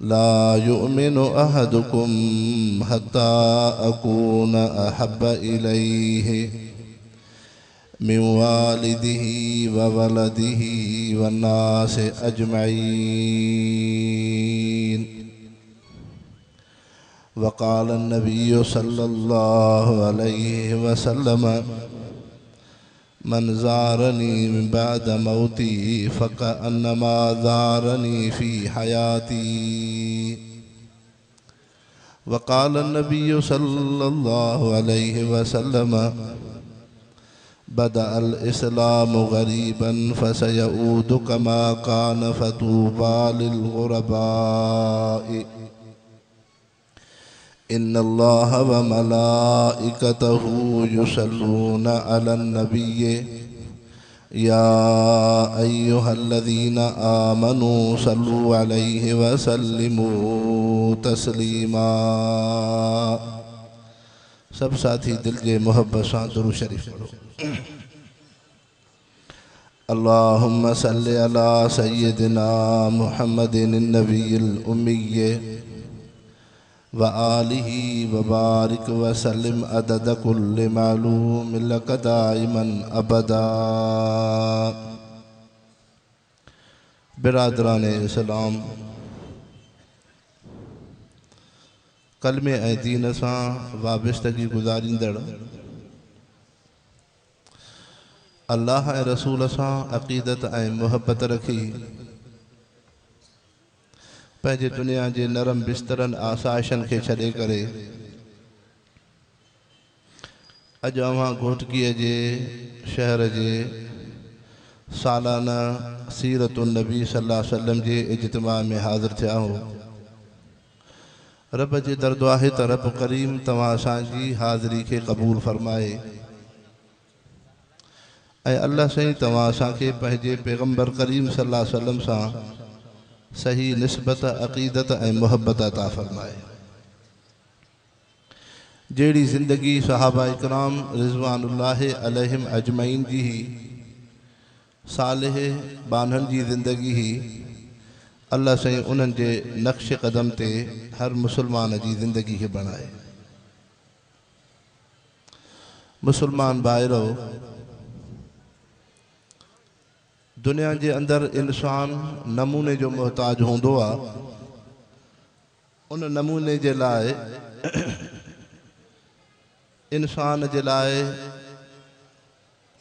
لا يؤمن أحدكم حتى أكون أحب إليه من والده وولده والناس أجمعين. وقال النبي صلى الله عليه وسلم من زارني من بعد موتي فكأنما زارني في حياتي. وقال النبي صلى الله عليه وسلم بدأ الإسلام غريبا فسيعود كما كان فطوبى للغرباء. إن الله وملائكته يصلون على النبي يا أيها الذين آمنوا صلوا عليه وسلموا تسليما. सब साथी दिल जे मोहब्बत सां दुरूद शरीफ पढ़ो। अल्लाहुम्मा सल्लि अला सय्यिदिना मुहम्मदिन नबिय्यिल उम्मी व आलिहि व बारिक व सल्लिम अदद कुल्लि मालूम लक दाइमन अबदा। बिरादरान इस्लाम, कलमे ऐं दीन सां वाबस्तगी गुज़ारींदड़ अल्लाह ऐं रसूल सां अक़ीदत ऐं मुहबत रखी पंहिंजे दुनिया जे नरम बिस्तरनि आसाइशनि खे छॾे करे अॼु अव्हां घोटकीअ जे शहर जे सालाना सीरतुन नबी सल्लल्लाहु अलैहि वसल्लम जे इज्तिमा में हाज़िर थिया हो। रब जे दर दुआ आहे त रब करीम तव्हां असांजी हाज़िरी खे क़बूल फरमाए ऐं अल्लाह साईं तव्हां असांखे पंहिंजे पैगम्बर करीम सल्लल्लाहु अलैहि वसल्लम सां सही निस्बत अक़ीदत ऐं मुहब्बत अता फरमाए। जहिड़ी ज़िंदगी सहाबा इकराम रिज़वानुल्लाह अलैहिम अजमईन जी ही सालिह बान्हनि जी ज़िंदगी ही अल्लाह साईं उन्हनि जे नक्श कदम ते हर मुसलमान जी ज़िंदगी खे बणाए। मुसलमान भाइरो, दुनिया जे अंदरि इंसान नमूने जो मोहताज हूंदो आहे। उन नमूने जे लाइ इंसान जे लाइ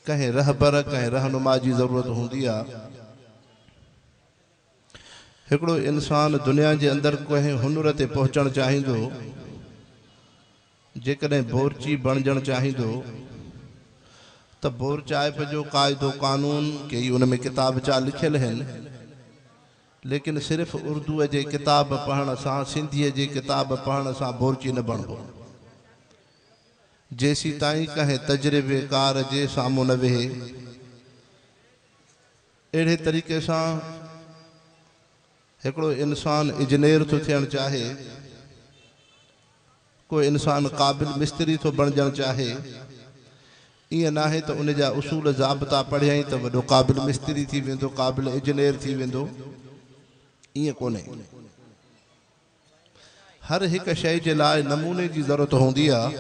कंहिं रहबर कंहिं रहनुमा जी ज़रूरत हूंदी आहे। हिकिड़ो इंसान दुनिया जे अंदरि कंहिं हुनर ते पहुचणु चाहींदो, जेकॾहिं बोरची बणिजणु चाहींदो त बोरचाइप जो क़ाइदो कानून कई उन में किताब चा लिखियल आहिनि, लेकिन सिर्फ़ उर्दूअ जे किताब पढ़ण सां सिंधीअ जे किताब पढ़ण सां बोरची न बणिबो। जेसीं ताईं कंहिं तजुर्बेकार जे साम्हूं न वेहे। अहिड़े तरीक़े सां हिकिड़ो इंसान इंजीनियर थो थियणु चाहे, को इंसान क़ाबिल मिस्त्री थो बणिजणु चाहे, ईअं नाहे त उनजा उसूल ज़ाब्ता पढ़ियाई त वॾो क़ाबिल मिस्त्री थी वेंदो, क़ाबिल इंजीनियर थी वेंदो, ईअं कोन्हे। हर हिकु शइ जे लाइ नमूने जी ज़रूरत हूंदी आहे।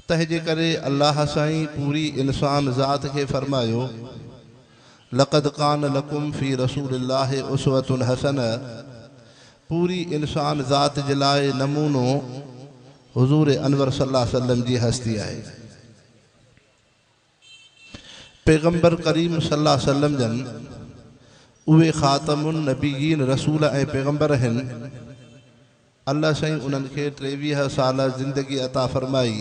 तंहिंजे करे अल्लाह साईं पूरी इंसान ज़ात खे फरमायो लक़द कान लकुम फ़ी रसूलिल्लाहि उस्वतुन हसन। पूरी इंसान ज़ात जे लाइ नमूनो हुज़ूर अनवर सल्लल्लाहु अलैहि वसल्लम जी हस्ती आहे। पैगम्बर करीम सल्लल्लाहु अलैहि वसल्लम जन उहे ख़ातमुन नबीयीन रसूल ऐं पैगम्बर आहिनि। अल्लाह साईं उन्हनि खे 23 साल ज़िंदगी अता फरमाई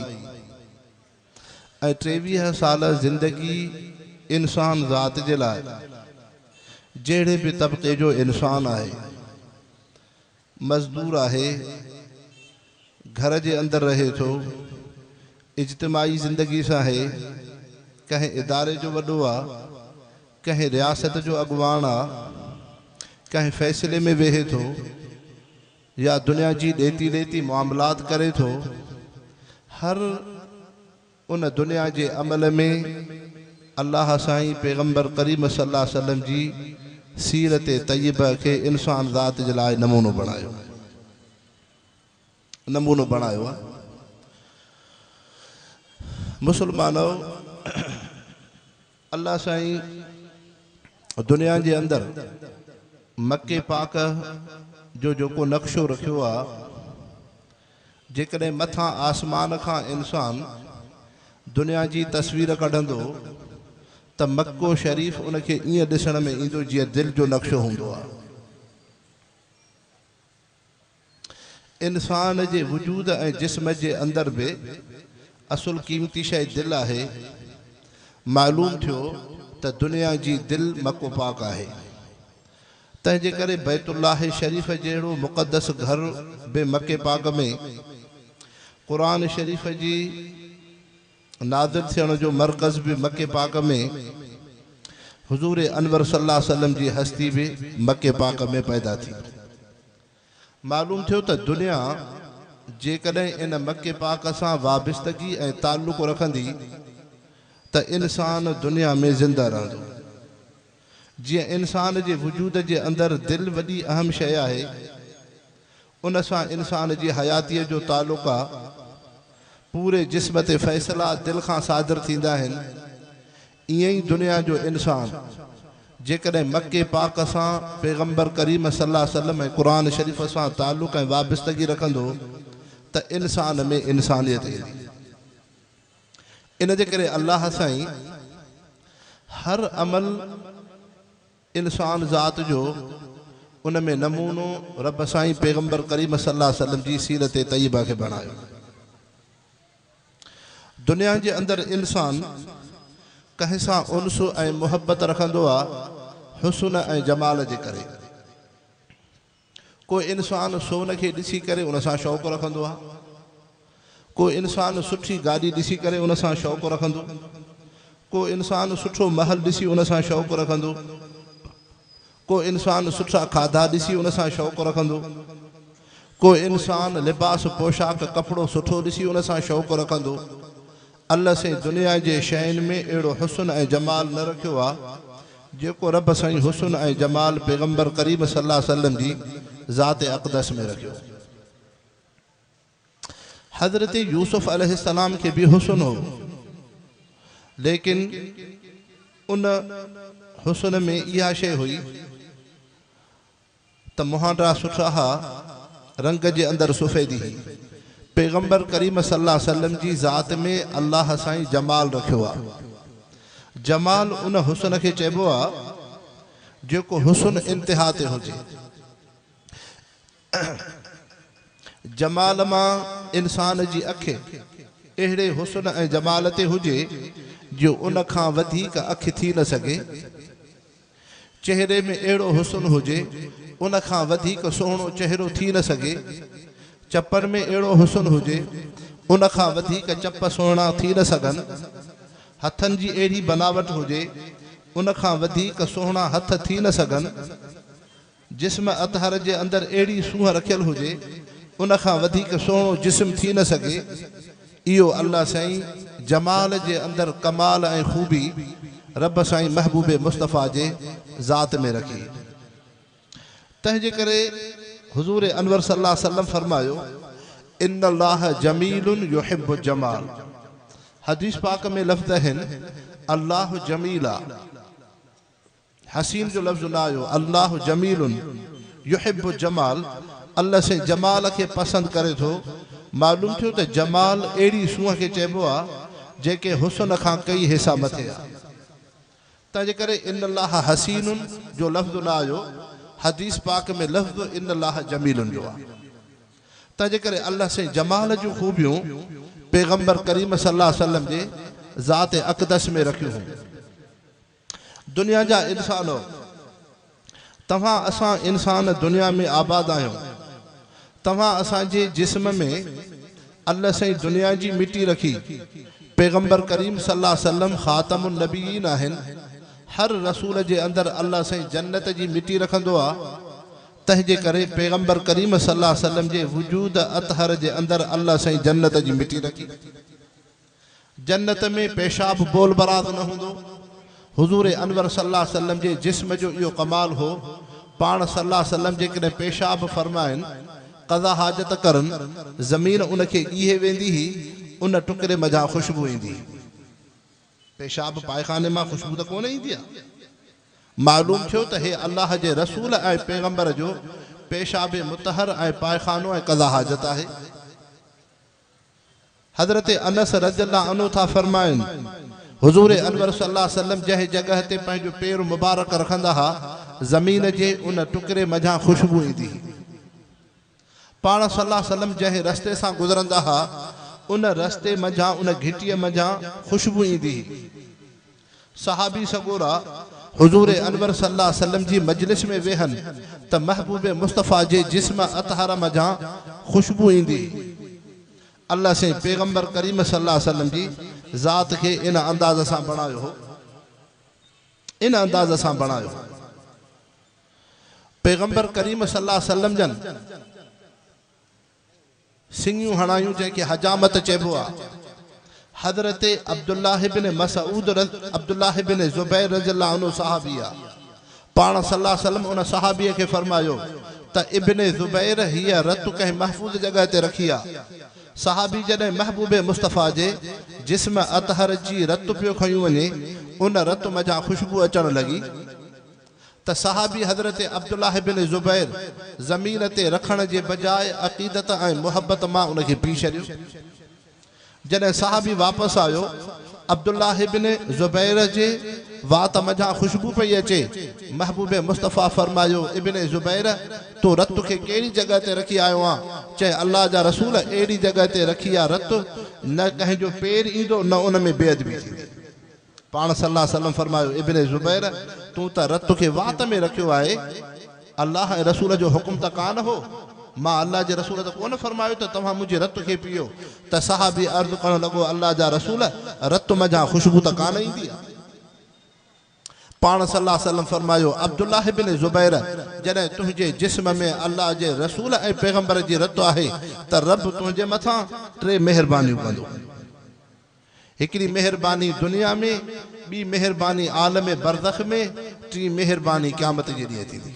ऐं 23 साल ज़िंदगी इंसान ज़ात जे लाइ जहिड़े बि तबिक़े जो इंसान आहे, मज़दूर आहे, घर जे अंदरि रहे थो, इज्तिमाई ज़िंदगी सां आहे, कंहिं इदारे जो वॾो आहे, कंहिं रियासत जो अॻवान आहे, कंहिं फ़ैसिले में वेहे थो या दुनिया जी ॾेती लेती मामलात करे थो, हर उन दुनिया जे अमल में अल्लाह साईं पैगम्बर करीम सल्लल्लाहु अलैहि वसल्लम जी سيرت طيبه کي انسان ذات جي لاء نمونو بڻايو نمونو بڻايو آهي. مسلمانؤ! الله سائين دنيا جي اندر مڪي پاڪ جو جيڪو نقشو رکيو آ، جيڪڏهن مٿان آسمان کان انسان دنيا جي تصوير ڪڍندو ته مڪو شريف ان کي ائين ڏسڻ ۾ ايندو جيئن دل جو نقشو هوندو آ. انسان جي وجود ۽ جسم جي اندر به اصل قيمتي شيء دل آهي. معلوم ٿيو ته دنيا جي دل مڪو پاڪ آهي. تنهن جي ڪري بيت الله شريف جهڙو مقدس گهر به مڪي پاڪ ۾ قرآن شريف جي نازل ٿيڻ جو مرڪز به مڪي پاڪ ۾، حضور انور صلي الله عليه وسلم جي هستي به مڪي پاڪ ۾ پيدا ٿي. معلوم ٿيو ته دنيا جيڪڏهن ان مڪي پاڪ سان وابستگي ۽ تعلق رکندي ته انسان دنيا ۾ زنده رهندو. جيئن انسان جي وجود جي اندر دل وڏي اهم شيء آهي، ان سان انسان جي حياتيء جو تعلق آ. پوري جسم تي فيصلا دل کان صادر ٿيندا آهن. ائين ئي دنيا جو انسان جيڪڏهن مڪي پاڪ سان پيغمبر ڪريم صلي الله عليه وسلم ۽ قرآن شريف سان تعلق ۽ وابستگي رکندو ته انسان ۾ انسانيت ايندي. ان جي ڪري الله سائين هر عمل انسان ذات جو ان ۾ نمونو رب سائين پيغمبر ڪريم صلي الله عليه وسلم جي سيرت طيبه کي بڻايو. دنيا جي اندر انسان ڪنهن سان انس ۽ محبت رکندو آ حسن ۽ جمال جي ڪري. ڪو انسان سون کي ڏسي ڪري ان سان شوق رکندو آ. ڪو انسان سٺي گاڏي ڏسي ڪري ان سان شوق رکندو. ڪو انسان سٺو محل ڏسي ان سان شوق رکندو. ڪو انسان سٺا کاڌا ڏسي ان سان شوق رکندو. ڪو انسان لباس پوشاڪ ڪپڙو سٺو ڏسي ان سان شوق رکندو. الله سائين دنيا جي شين ۾ اهڙو حسن ۽ جمال نه رکيو آ جيڪو رب سائين حسن ۽ جمال پيغمبر ڪريم صلي الله عليه وسلم جي ذات اقدس ۾ رکيو. حضرت يوسف عليه السلام کي به حسن هو ليڪن ان حسن ۾ اها شيء هئي ته مهانڊا سٺا ها، رنگ جي اندر سفيدي هئي. پيغمبر ڪريم صلي الله عليه وسلم جي ذات ۾ الله سائين جمال رکيو آ. جمال ان حسن کي چئبو آ، جيڪو حسن انتها تي هجي. جمال مان انسان جي اک اهڙي حسن ۽ جمال تي هجي، جو ان کان وڌيڪ اک ٿي نه سگهي. چهري ۾ اهڙو حسن هجي، ان کان وڌيڪ سهڻو چهرو ٿي نه سگهي. چپن ۾ اهڙو حسن هجي، ان کان وڌيڪ چپ سهڻا ٿي نه سگهن. هٿن جي اهڙي بناوٽ هجي، ان کان وڌيڪ سهڻا هٿ ٿي نه سگهن. جسم اطهر جي اندر اهڙي سونهن رکيل هجي، ان کان وڌيڪ سهڻو جسم ٿي نه سگهي. اهو الله سائين جمال جي اندر ڪمال ۽ خوبي رب سائين محبوب مصطفيٰ جي ذات ۾ رکي. تنهن جي ڪري حضور انور صلي الله عليه وسلم فرمايو، ان الله جميل يحب الجمال حديث پاڪ ۾ لفظ آهن، الله جميل آ. حسين جو لفظ نه آيو، الله جميل يحب الجمال الله سائين جمال کي پسند ڪري ٿو، معلوم ٿيو ته جمال اهڙي سونهن کي چئبو آ جيڪي حسن کان ڪئي حصا مٿي آ. تنهن جي ڪري ان الله حسين جو لفظ نه آيو، حديث پاڪ ۾ لفظ ان الله جميل جو آ. تنهن جي ڪري الله سائين جمال جون خوبيون پيغمبر ڪريم صلي الله عليه وسلم جي ذات اقدس ۾ رکيون هيون. دنيا جا انسانو! توهان اسان انسان دنيا ۾ آباد آهيون. توهان اسان جي جسم ۾ الله سائين دنيا جي مٽي رکي. پيغمبر ڪريم صلي الله عليه وسلم خاتم النبيين آهن. هر رسول جي اندر الله سائين جنت جي مٽي رکندو آ. تنهن جي ڪري پيغمبر ڪريم صلي الله عليه وسلم جي وجود اطهر جي اندر الله سائين جنت جي مٽي رکي. جنت ۾ پيشاب بول براز نه هوندو. حضور انور صلي الله عليه وسلم جي جسم جو اهو ڪمال هو، پاڻ صلي الله عليه وسلم جيڪڏهن پيشاب فرمائن، قضا حاجت ڪرن، زمين ان کي ڳيهي ويندي هئي، ان ٽڪري منجهان خوشبو ايندي هئي. پيشاب پائخاني مان خوشبو ته ڪونه ايندي آهي. معلوم ٿيو ته هي الله جي رسول ۽ پيغمبر جو پيشاب مطهر ۽ پائخانو ۽ قضا حاجت آهي. حضرت انس رضي الله عنه ٿا فرمائن، حضور انور صلي الله عليه وسلم جنهن جڳهه تي پنهنجو پير مبارڪ رکندا ها، زمين جي ان ٽڪري منجهان خوشبو ايندي هئي. پاڻ صلي الله عليه وسلم جنهن رستي سان گذرندا ها، ان رستي منجهان ان گهٽيء منجهان خوشبو ايندي هئي. صحابي سڳورا حضور انور صلي الله عليه وسلم جي مجلس ۾ ويهن ته محبوب مصطفيٰ جي جسم اطهر منجهان خوشبو ايندي هئي. الله سائين پيغمبر ڪريم صلي الله عليه وسلم جي ذات کي ان انداز سان بڻايو هو. ان انداز سان بڻايو هو. پيغمبر ڪريم صلي الله عليه وسلم جن سڱيون هڻايون جنهن کي حجامت چئبو آ. حضرت عبدالله بن مسعود عبدالله بن زبير رضي الله عنه صحابي آ. پاڻ صلي الله عليه وسلم ان صحابي کي فرمايو ته ابن زبير هيء رت ڪنهن محفوظ جڳهه تي رکي آ. صحابي جڏهن محبوب مصطفيٰ جي جسم اطهر جي رت پيو کنيون وڃي ان رت منجهان خوشبو اچڻ لڳي ته صحابي حضرت عبدالله بن زبير زمين تي رکڻ جي بجاء عقيدت ۽ محبت مان ان کي پي ڇڏيو. جڏهن صحابي واپس آيو، عبدالله بن زبير جي وات منجهان خوشبو پئي اچي، محبوب مصطفيٰ فرمايو، ابن زبير! تون رت کي ڪهڙي جڳهه تي رکي آيو آن؟ چيائين، الله جا رسول! اهڙي جڳهه تي رکي آ رت، نه ڪنهن جو پير ايندو نه ان ۾ بي ادبي ٿيندي. پاڻ صلي الله عليه وسلم فرمايو، ابن زبير! تون ته رت کي وات ۾ رکيو آهي، الله ۽ رسول جو حڪم ته ڪانه هو، مان الله جي رسول ته ڪونه فرمايو ته توهان منهنجي رت کي پيئو، ته صحابي عرض ڪرڻ لڳو، الله جا رسول! رت منجهان خوشبو ته ڪانه ايندي آهي. پاڻ صلي الله عليه وسلم فرمايو، عبدالله بن زبير! جڏهن تنهنجي جسم ۾ الله جي رسول ۽ پيغمبر جي رت آهي ته رب تنهنجي مٿان ٽي مهربانيون ڪندو. هڪڙي مهرباني دنيا ۾، ٻي مهرباني عالم برزخ ۾، ٽين مهرباني قيامت جي ڏينهن ٿيندي.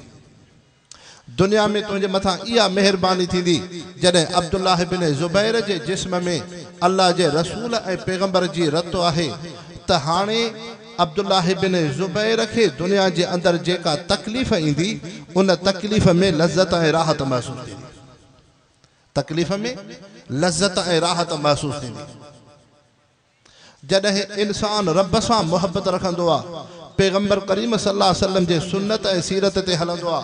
دنيا ۾ تنهنجي مٿان اها مهرباني ٿيندي، جڏهن عبدالله بن زبير جي جسم ۾ الله جي رسول ۽ پيغمبر جي رت آهي ته هاڻي عبدالله بن زبير کي دنيا جي اندر جيڪا تڪليف ايندي، ان تڪليف ۾ لذت ۽ راحت محسوس ٿيندي. تڪليف ۾ لذت ۽ راحت محسوس ٿيندي. جڏهن انسان رب سان محبت رکندو آ، پيغمبر ڪريم صلي الله عليه وسلم جي سنت ۽ سيرت تي هلندو آ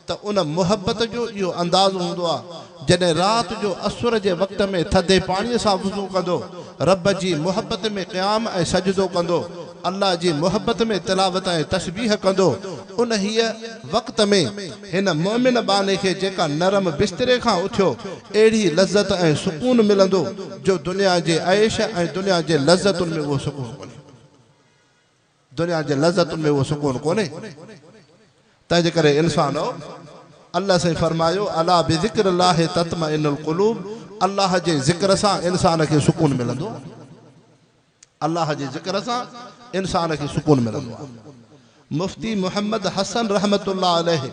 ته ان محبت جو اهو انداز هوندو آ، جڏهن رات جو اسر جي وقت ۾ ٿڌي پاڻي سان وضو ڪندو، رب جي محبت ۾ قيام ۽ سجدو ڪندو، الله جي محبت ۾ تلاوت ۽ تسبيح ڪندو، انهيء وقت ۾ هن مؤمن ٻانهي کي جيڪا نرم بستري کان اٿيو، اهڙي لذت ۽ سڪون ملندو جو دنيا جي عيش ۽ دنيا جي لذتن ۾ اهو سڪون ڪونهي. دنيا جي لذتن ۾ اهو سڪون ڪونهي. تنهنجي ڪري انسانؤ! الله سائين فرمايو، الا بذڪر الله تطمئن القلوب الله جي ذڪر سان انسان کي سڪون ملندو آهي. الله جي ذڪر سان انسان کي سڪون ملندو آهي. مفتي محمد حسن رحمة الله عليه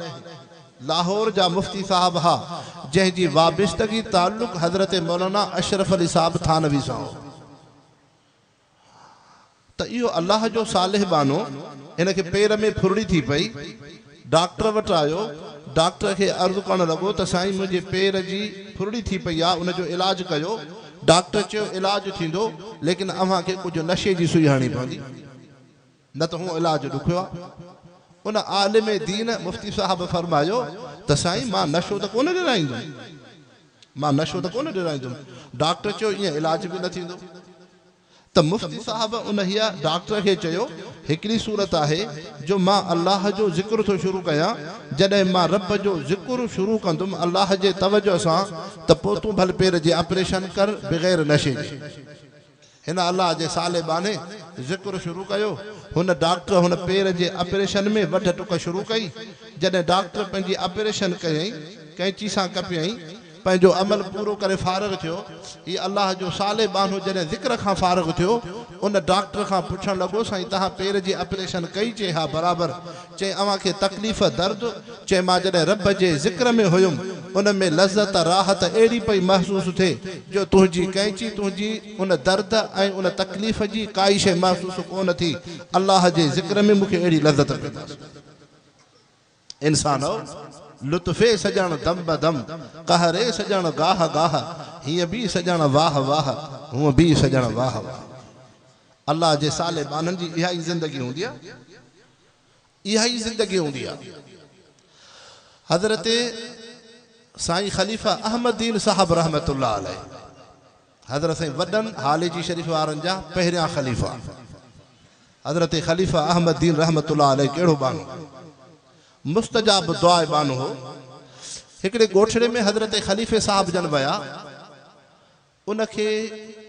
لاهور جا مفتي صاحب ها، جنهن جي وابستگي تعلق حضرت مولانا اشرف علي صاحب ٿانوي سان هو. ته اهو الله جو صالح ٻانهو، هن کي پير ۾ ڦرڙي ٿي پئي، ڊاڪٽر وٽ آيو، ڊاڪٽر کي عرض ڪرڻ لڳو ته سائين منهنجي پير جي ڦرڙي ٿي پئي آ ان جو علاج ڪيو، ڊاڪٽر چيو علاج ٿيندو ليڪن اوهان کي ڪجهه نشي جي سئي هڻڻي پوندي نه ته هون علاج ڏکيو آ. ان عالم دين مفتي صاحب فرمايو ته سائين مان نشو ته ڪونه ڏيرائيندم مان نشو ته ڪونه ڏيرائيندم، ڊاڪٽر چيو ائين علاج به نه ٿيندو. ته مفتي صاحب انهيء ڊاڪٽر کي چيو، هڪڙي صورت آهي جو مان الله جو ذڪر ٿو شروع ڪيان، جڏهن مان رب جو ذڪر شروع ڪندم الله جي توجه سان ته پوء تون ڀل پير جي آپريشن ڪر بغير نشي جي. هن الله جي صالح ٻانهي ذڪر شروع ڪيو، هن ڊاڪٽر هن پير جي آپريشن ۾ وڍ ٽڪ شروع ڪئي، جڏهن ڊاڪٽر پنهنجي آپريشن ڪيائين، قينچي سان ڪپيائين، پنهنجو عمل پورو ڪري فارغ ٿيو. هي الله جو صالح ٻانهو جڏهن ذڪر کان فارغ ٿيو، ان ڊاڪٽر کان پڇڻ لڳو، سائين توهان پير جي آپريشن ڪئي؟ چي ها برابر. چي اوهان کي تڪليف، درد؟ چي مان جڏهن رب جي ذڪر ۾ هيم، ان ۾ لذت، راحت اهڙي پئي محسوس ٿئي جو تنهنجي قينچي، تنهنجي ان درد ۽ ان تڪليف جي ڪائي شيء محسوس ڪونه ٿي. الله جي ذڪر ۾ مون کي اهڙي لذت پئي محسوس ٿي. انسانؤ! لطفي سڄڻ دم به دم، قهري سڄڻ گاهه گاهه، هيئن به سڄڻ واهه واهه، هونء به سڄڻ واهه واهه. الله جي صالح ٻانهن جي اها ئي زندگي هوندي آهي. اها ئي زندگي هوندي آهي. حضرت سائين خليفه احمد دين صاحب رحمة الله عليه، حضرت سائين وڏن هاليجي شريف وارن جا پهريان خليفا، حضرت خليفه احمد دين رحمة الله عليه ڪهڙو ٻانهو، مستجاب دعاء ٻانهو هو. هڪڙي ڳوٺڙي ۾ حضرت خليفي صاحب جن ويا، ان کي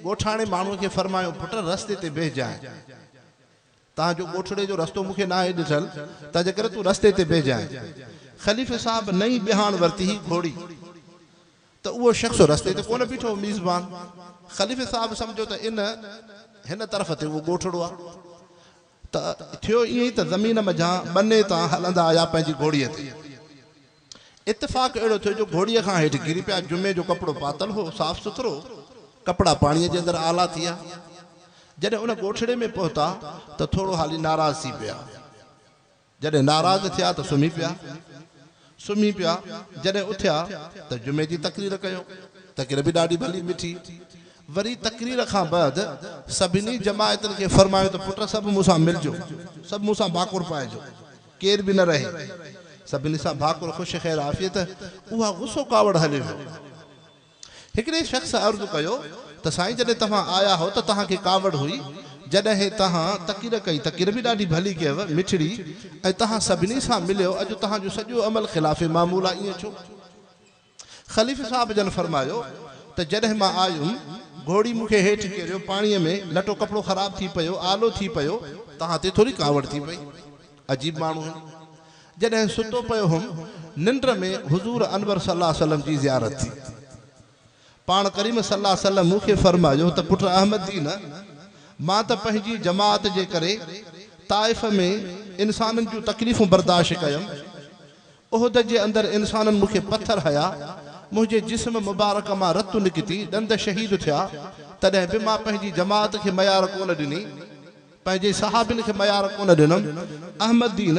ڳوٺاڻي ماڻهوء کي فرمايو، پٽ رستي تي بيهجانء. توهان جو ڳوٺڙي جو رستو مون کي ناهي ڏٺل، تنهنجي ڪري تون رستي تي بيهجانء. خليفي صاحب نئين ٻهاڻ ورتي هئي گهوڙي، ته اهو شخص رستي تي ڪونه بيٺو هو. ميزبان خليفي صاحب سمجهيو ته ان هن طرف تي اهو ڳوٺڙو آهي، ته ٿيو ائين ئي ته زمين منجهان ٻني تان هلندا آيا پنهنجي گهوڙيء تي. اتفاق اهڙو ٿيو جو گهوڙيء کان هيٺ ڪري پيا. جمعي جو ڪپڙو پاتل هو، صاف سٿرو. ڪپڙا پاڻيء جي اندر آلا ٿي ويا. جڏهن ان ڳوٺڙي ۾ پهتا ته ٿورو حالي ناراض ٿي پيا. جڏهن ناراض ٿيا ته سمهي پيا. سمهي پيا، جڏهن اٿيا ته جمعي جي تقرير ڪيو. تقرير به ڏاڍي ڀلي مٺي. وري تقرير کان بعد سڀني جماعتن کي فرمايو ته پٽ سڀ مون سان ملجو، سڀ مون سان ڀاڪر پائجو. ڪير به نه رهي. سڀني سان ڀاڪر خوش خير عافيت، اها غصو ڪاوڙ هليو ويو. هڪڙي شخص عرض ڪيو ته سائين جڏهن توهان آيا هئو ته توهان کي ڪاوڙ هئي، جڏهن توهان تقرير ڪئي، تقرير به ڏاڍي ڀلي ڪيو، مٺڙي، ۽ توهان سڀني سان مليو، اڄ توهان جو سڄو عمل خلاف معمول آ، ائين ڇو؟ خليفي صاحب جن فرمايو ته جڏهن مان آيم، گهوڙي مون کي هيٺ ڪيريو، پاڻيء ۾ لٽو ڪپڙو خراب ٿي پيو، آلو ٿي پيو، توهان تي ٿوري ڪاوڙ ٿي پئي. عجيب ماڻهو هن. جڏهن ستو پيو هوم، ننڊ ۾ حضور انور صلي الله عليه وسلم جي زيارت ٿي. پاڻ ڪريم صلي الله عليه وسلم مون کي فرمايو ته پٽ احمد دين! مان ته پنهنجي جماعت جي ڪري طائف ۾ انسانن جون تڪليفون برداشت ڪيم. احد جي اندر انسانن مون کي پٿر هنيا، منهنجي جسم مبارڪ مان رت نڪتي، ڏند شهيد ٿيا، تڏهن به مان پنهنجي جماعت کي ميار ڪونه ڏني، پنهنجي صحابين کي ميار ڪونه ڏنم. احمد دين!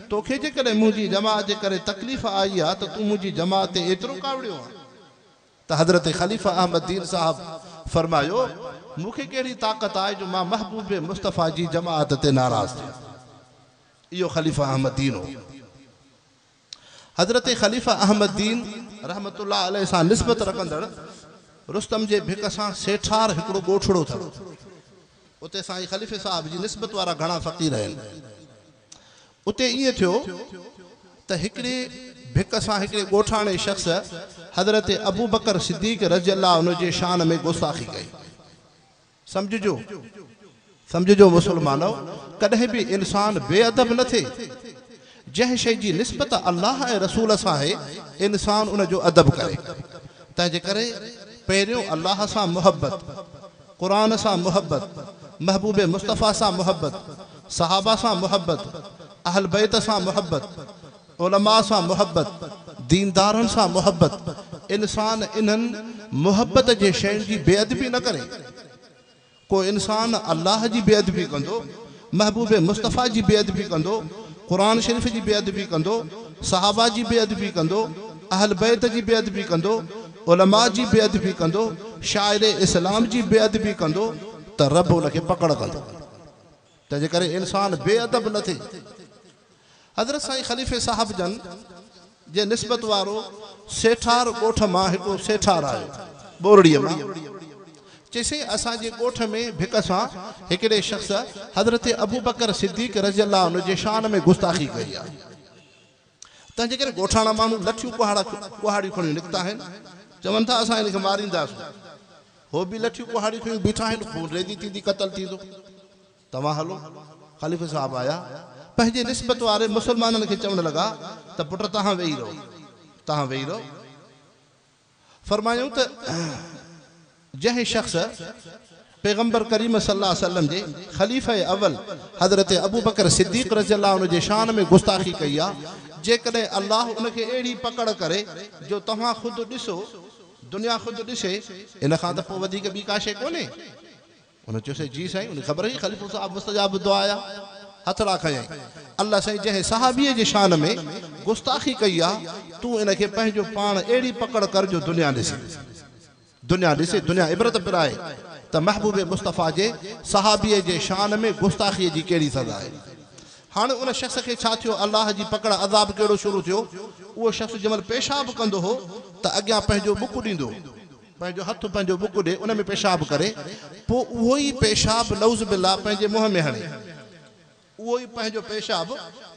توکي جيڪڏهن منهنجي جماعت جي ڪري تڪليف آئي آ ته تون منهنجي جماعت تي ايترو ڪاوڙيو آن؟ ته حضرت خليفه احمد دين صاحب فرمايو، مون کي ڪهڙي طاقت آهي جو مان محبوب مصطفيٰ جي جماعت تي ناراض ٿيان. اهو خليفه احمد دين هو. حضرت خليفه احمد دين رحمة الله عليه سان نسبت رکندڙ رستم جي ڀڪ سان سيٺار هڪڙو ڳوٺڙو اٿو. اتي سائين خليفي صاحب جي نسبت وارا گهڻا فقير آهن. اتي ائين ٿيو ته هڪڙي ڀڪ سان هڪڙي ڳوٺاڻي شخص حضرت ابوبڪر صديق رضي الله عنه جي شان ۾ گستاخي ڪئي. سمجهجو، سمجهجو مسلمانؤ! ڪڏهن به انسان بي ادب نه ٿئي. جنهن شيء جي نسبت الله ۽ رسول سان آهي، انسان ان جو ادب ڪري. تنهنجي ڪري پهريون الله سان محبت، قرآن سان محبت، محبوب مصطفيٰ سان محبت، صحابه سان محبت، اهل بيت سان محبت، علماء سان محبت، ديندارن سان محبت، انسان انهن محبت جي شين جي بي ادبي نه ڪري. ڪو انسان الله جي بي ادبي ڪندو، محبوب مصطفيٰ جي بي ادبي ڪندو، قرآن شريف جي بي ادبي ڪندو، صحابه جي بي ادبي ڪندو، اهل بيت جي بي ادبي ڪندو، علماء جي بي ادبي ڪندو، شاعر اسلام جي بي ادبي ڪندو ته رب ان کي پڪڙ ڪندو. تنهنجي ڪري انسان بي ادب نه ٿئي. حضرت سائين خليفي صاحب جن جي نسبت وارو سيٺار ڳوٺ مان هڪڙو سيٺار آيو ٻورڙيء مان. چي سائين اسان جي ڳوٺ ۾ ڀڪ سان هڪڙي شخص حضرت ابوبڪر صديق رضي الله عنه جي شان ۾ گستاخي ڪئي آهي. تنهنجي ڪري ڳوٺاڻا ماڻهو لٺيون ڪهاڙا ڪهاڙيون کڻيون نڪتا آهن. چون ٿا اسان هن کي مارينداسون. هو به لٺيون ڪهاڙيون کڻيون بيٺا آهن، خونريزي ٿيندي قتل ٿيندو. توهان هلو. خليفي صاحب آيا. پنهنجي نسبت واري مسلمانن کي چوڻ لڳا ته پٽ توهان ويهي رهو. توهان ويهي رهو. فرمايائون ته جنهن شخص پيغمبر ڪريم صلي الله عليه وسلم جي خليفه اول حضرت ابوبڪر صديق رضي الله عنه جي شان ۾ گستاخي ڪئي آ، جيڪڏهن الله ان کي اهڙي پڪڙ ڪري جو توهان خود ڏسو، دنيا خود ڏسي، ان کان ته پوء وڌيڪ ٻي ڪا شيء ڪونهي. هن چيو سائين جي سائين، ان کي خبر هئي خليفو صاحب مستجاب الدعاء آ، هٿڙا کنيائين. الله سائين جنهن صحابيء جي شان ۾ گستاخي ڪئي آ، تون ان کي پنهنجو پاڻ اهڙي پڪڙ ڪر جو دنيا ڏسي. دنيا ڏسي، دنيا عبرت پرائي ته محبوب مصطفيٰ جي صحابيء جي شان ۾ گستاخيء جي ڪهڙي سزا آهي. هاڻي ان شخص کي ڇا ٿيو، الله جي پڪڙ، عذاب ڪهڙو شروع ٿيو، اهو شخص جنهن مهل پيشاب ڪندو هو ته اڳيان پنهنجو ٻڪ ڏيندو هو، پنهنجو هٿ پنهنجو ٻڪ ڏي ان ۾ پيشاب ڪري، پوء اهو ئي پيشاب نعوذ بالله پنهنجي منهن ۾ هڻي. اهو ئي پنهنجو پيشاب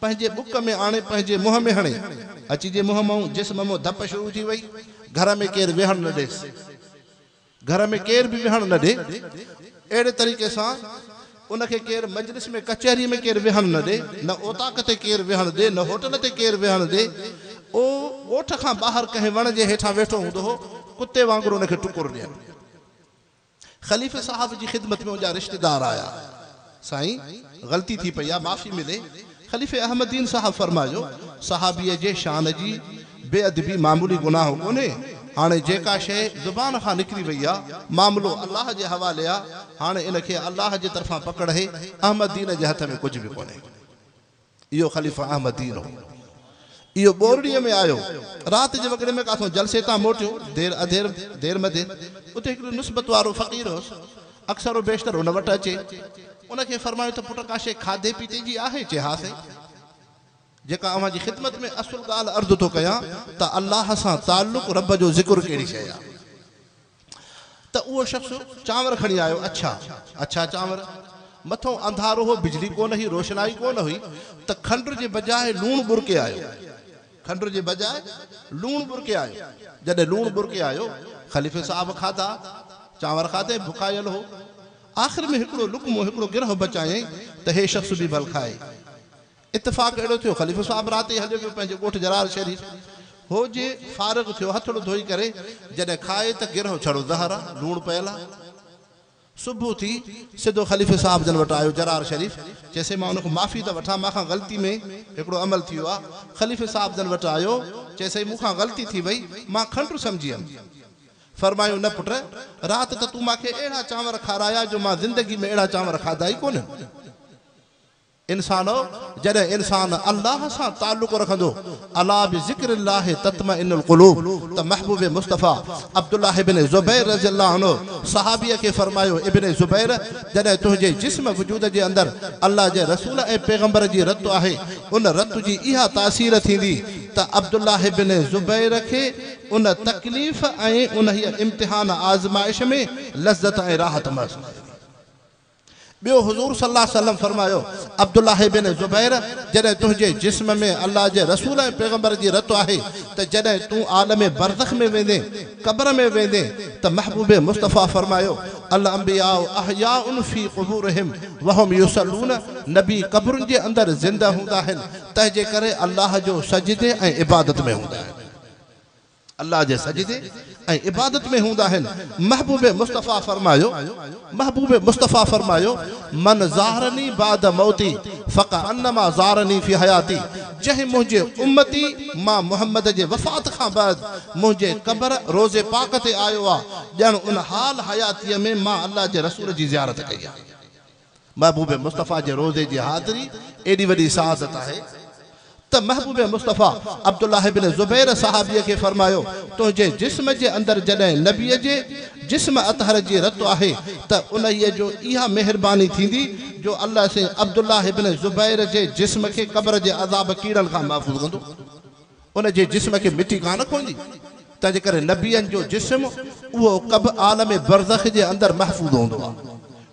پنهنجي ٻڪ ۾ آڻي پنهنجي منهن ۾ هڻي. اچي جي منهن مئون، جسم مون ڌپ شروع ٿي وئي. گهر ۾ ڪير ويهڻ نه ڏيس. گهر ۾ ڪير به ويهڻ نه ڏي. اهڙي طريقي سان ان کي ڪير مجلس ۾ ڪچهري ۾ ڪير ويهڻ نه ڏي، نه اوطاق تي ڪير ويهڻ ڏي، نه هوٽل تي ڪير ويهڻ ڏي. او ڳوٺ کان ٻاهر ڪنهن وڻ جي هيٺان ويٺو هوندو هو، ڪتي وانگر ان کي ٽڪر ڏين. خليفي صاحب جي خدمت ۾ ان جا رشتيدار آيا. سائين! غلطي ٿي پئي آ، معافي ملي. خليفي احمد دين صاحب فرمايو، صحابيء جي شان جي بي ادبي معمولي گناهه ڪونهي. هاڻي جيڪا شيء زبان کان نڪري وئي آ، معاملو الله جي حوالي آ، هاڻي ان کي الله جي طرفان پڪڙ اهي، احمد دين جي هٿ ۾ ڪجهه به ڪونهي. اهو خليفه احمد دين هو. اهو ٻورڙيء ۾ آيو. رات جي وڳڙي ۾ ڪاٿئون جلسي تان موٽيو. دير اڌير، دير مدير، اتي هڪڙو نسبت وارو فقير هوس. اڪثر و بيشتر ان وٽ اچي. ان کي فرمايو ته پٽ ڪا شيء کاڌي پيتي جي آهي؟ چي ها سائين. جيڪا اوهان جي خدمت ۾ اصل ڳالهه عرض ٿو ڪيان ته الله سان تعلق، رب جو ذڪر ڪهڙي شيء آهي؟ ته اهو شخص چانور کڻي آيو. اڇا! اڇا چانور! مٿئون انڌارو هو، بجلي ڪونه هئي، روشنائي ڪونه هئي ته کنڊ جي بجاء لوڻ ٻرڪي آيو. کنڊ جي بجاء لوڻ ٻرڪي آيو. جڏهن لوڻ ٻرڪي آيو، خليفي صاحب کاڌا، چانور کاڌائين، بکايل هو. آخر ۾ هڪڙو لقمو، هڪڙو گرهه بچايائين ته هي شخص به ڀل کائي. اتفاق اهڙو ٿيو، خليفو صاحب رات ئي هليو ويو پنهنجي ڳوٺ جرار شريف. هو جي فارغ ٿيو، هٿڙو ڌوئي ڪري جڏهن کائي ته گرهه ڇڙو زهر آ، لوڻ پيل آ. صبح ٿي، سڌو خليفي صاحب جن وٽ آيو جرار شريف. چيسين مان ان کان معافي ته وٺان، مان کان غلطي ۾ هڪڙو عمل ٿي ويو آ. خليفي صاحب جن وٽ آيو، چيسين مون کان غلطي ٿي وئي، مان کنڊ سمجهي هيم. فرمايو نه پٽ، رات ته تون مان کي اهڙا چانور کارايا جو مان زندگي ۾ اهڙا چانور کاڌا ئي ڪونهن. انسانؤ! جڏهن انسان الله سان تعلق رکندو، الا بذڪر الله تطمئن القلوب، ته محبوب مصطفيٰ عبدالله ابن زبير رضي الله عنه صحابيء کي فرمايو، ابن زبير! جڏهن تنهنجي جسم وجود جي اندر الله جي رسول ۽ پيغمبر جي رت آهي، ان رت جي اها تاثير ٿيندي ته عبدالله ابن زبير کي ان تڪليف ۽ انهيء امتحان آزمائش ۾ لذت ۽ راحت محسوس ٿيندي. ٻيو حضور صلي الله عليه وسلم فرمايو، عبدالله بن زبير جڏهن تنهنجي جسم ۾ الله جي رسول ۽ پيغمبر جي رت آهي ته جڏهن تون عالم برزخ ۾ ويندين، قبر ۾ ويندين، ته محبوب مصطفيٰ فرمايو، الانبياء احياء في قبورهم وهم يصلون نبي قبرن جي اندر زنده هوندا آهن، تنهن جي ڪري الله جو سجدي ۽ عبادت ۾ هوندا آهن. الله جي سجدي ۽ عبادت ۾ هوندا آهن، محبوب مصطفيٰ فرمايو، محبوب مصطفيٰ فرمايو، من زارني بعد موتي فڪانما زارني في حياتي جنهن منهنجي امتي مان محمد جي وفات کان بعد منهنجي قبر روضي پاڪ تي آيو آ ڄڻ ان حال حياتيء ۾ مان الله جي رسول جي زيارت ڪئي آ. محبوب مصطفيٰ جي روضي جي حاضري ايڏي وڏي سعادت آهي ته محبوب مصطفيٰ عبدالله بن زبير صحابيء کي فرمايو، تنهنجي جسم جي اندر جڏهن نبيء جي جسم اطهر جي رت آهي ته انهيء جو اها مهرباني ٿيندي جو الله سائين عبدالله بن زبير جي جسم کي قبر جي عذاب ڪيڙن کان محفوظ ڪندو. ان جي جسم کي مٽي ڪانه کوئيندي، تنهن جي ڪري نبين جو جسم اهو قب عالم برزخ جي اندر محفوظ هوندو آهي.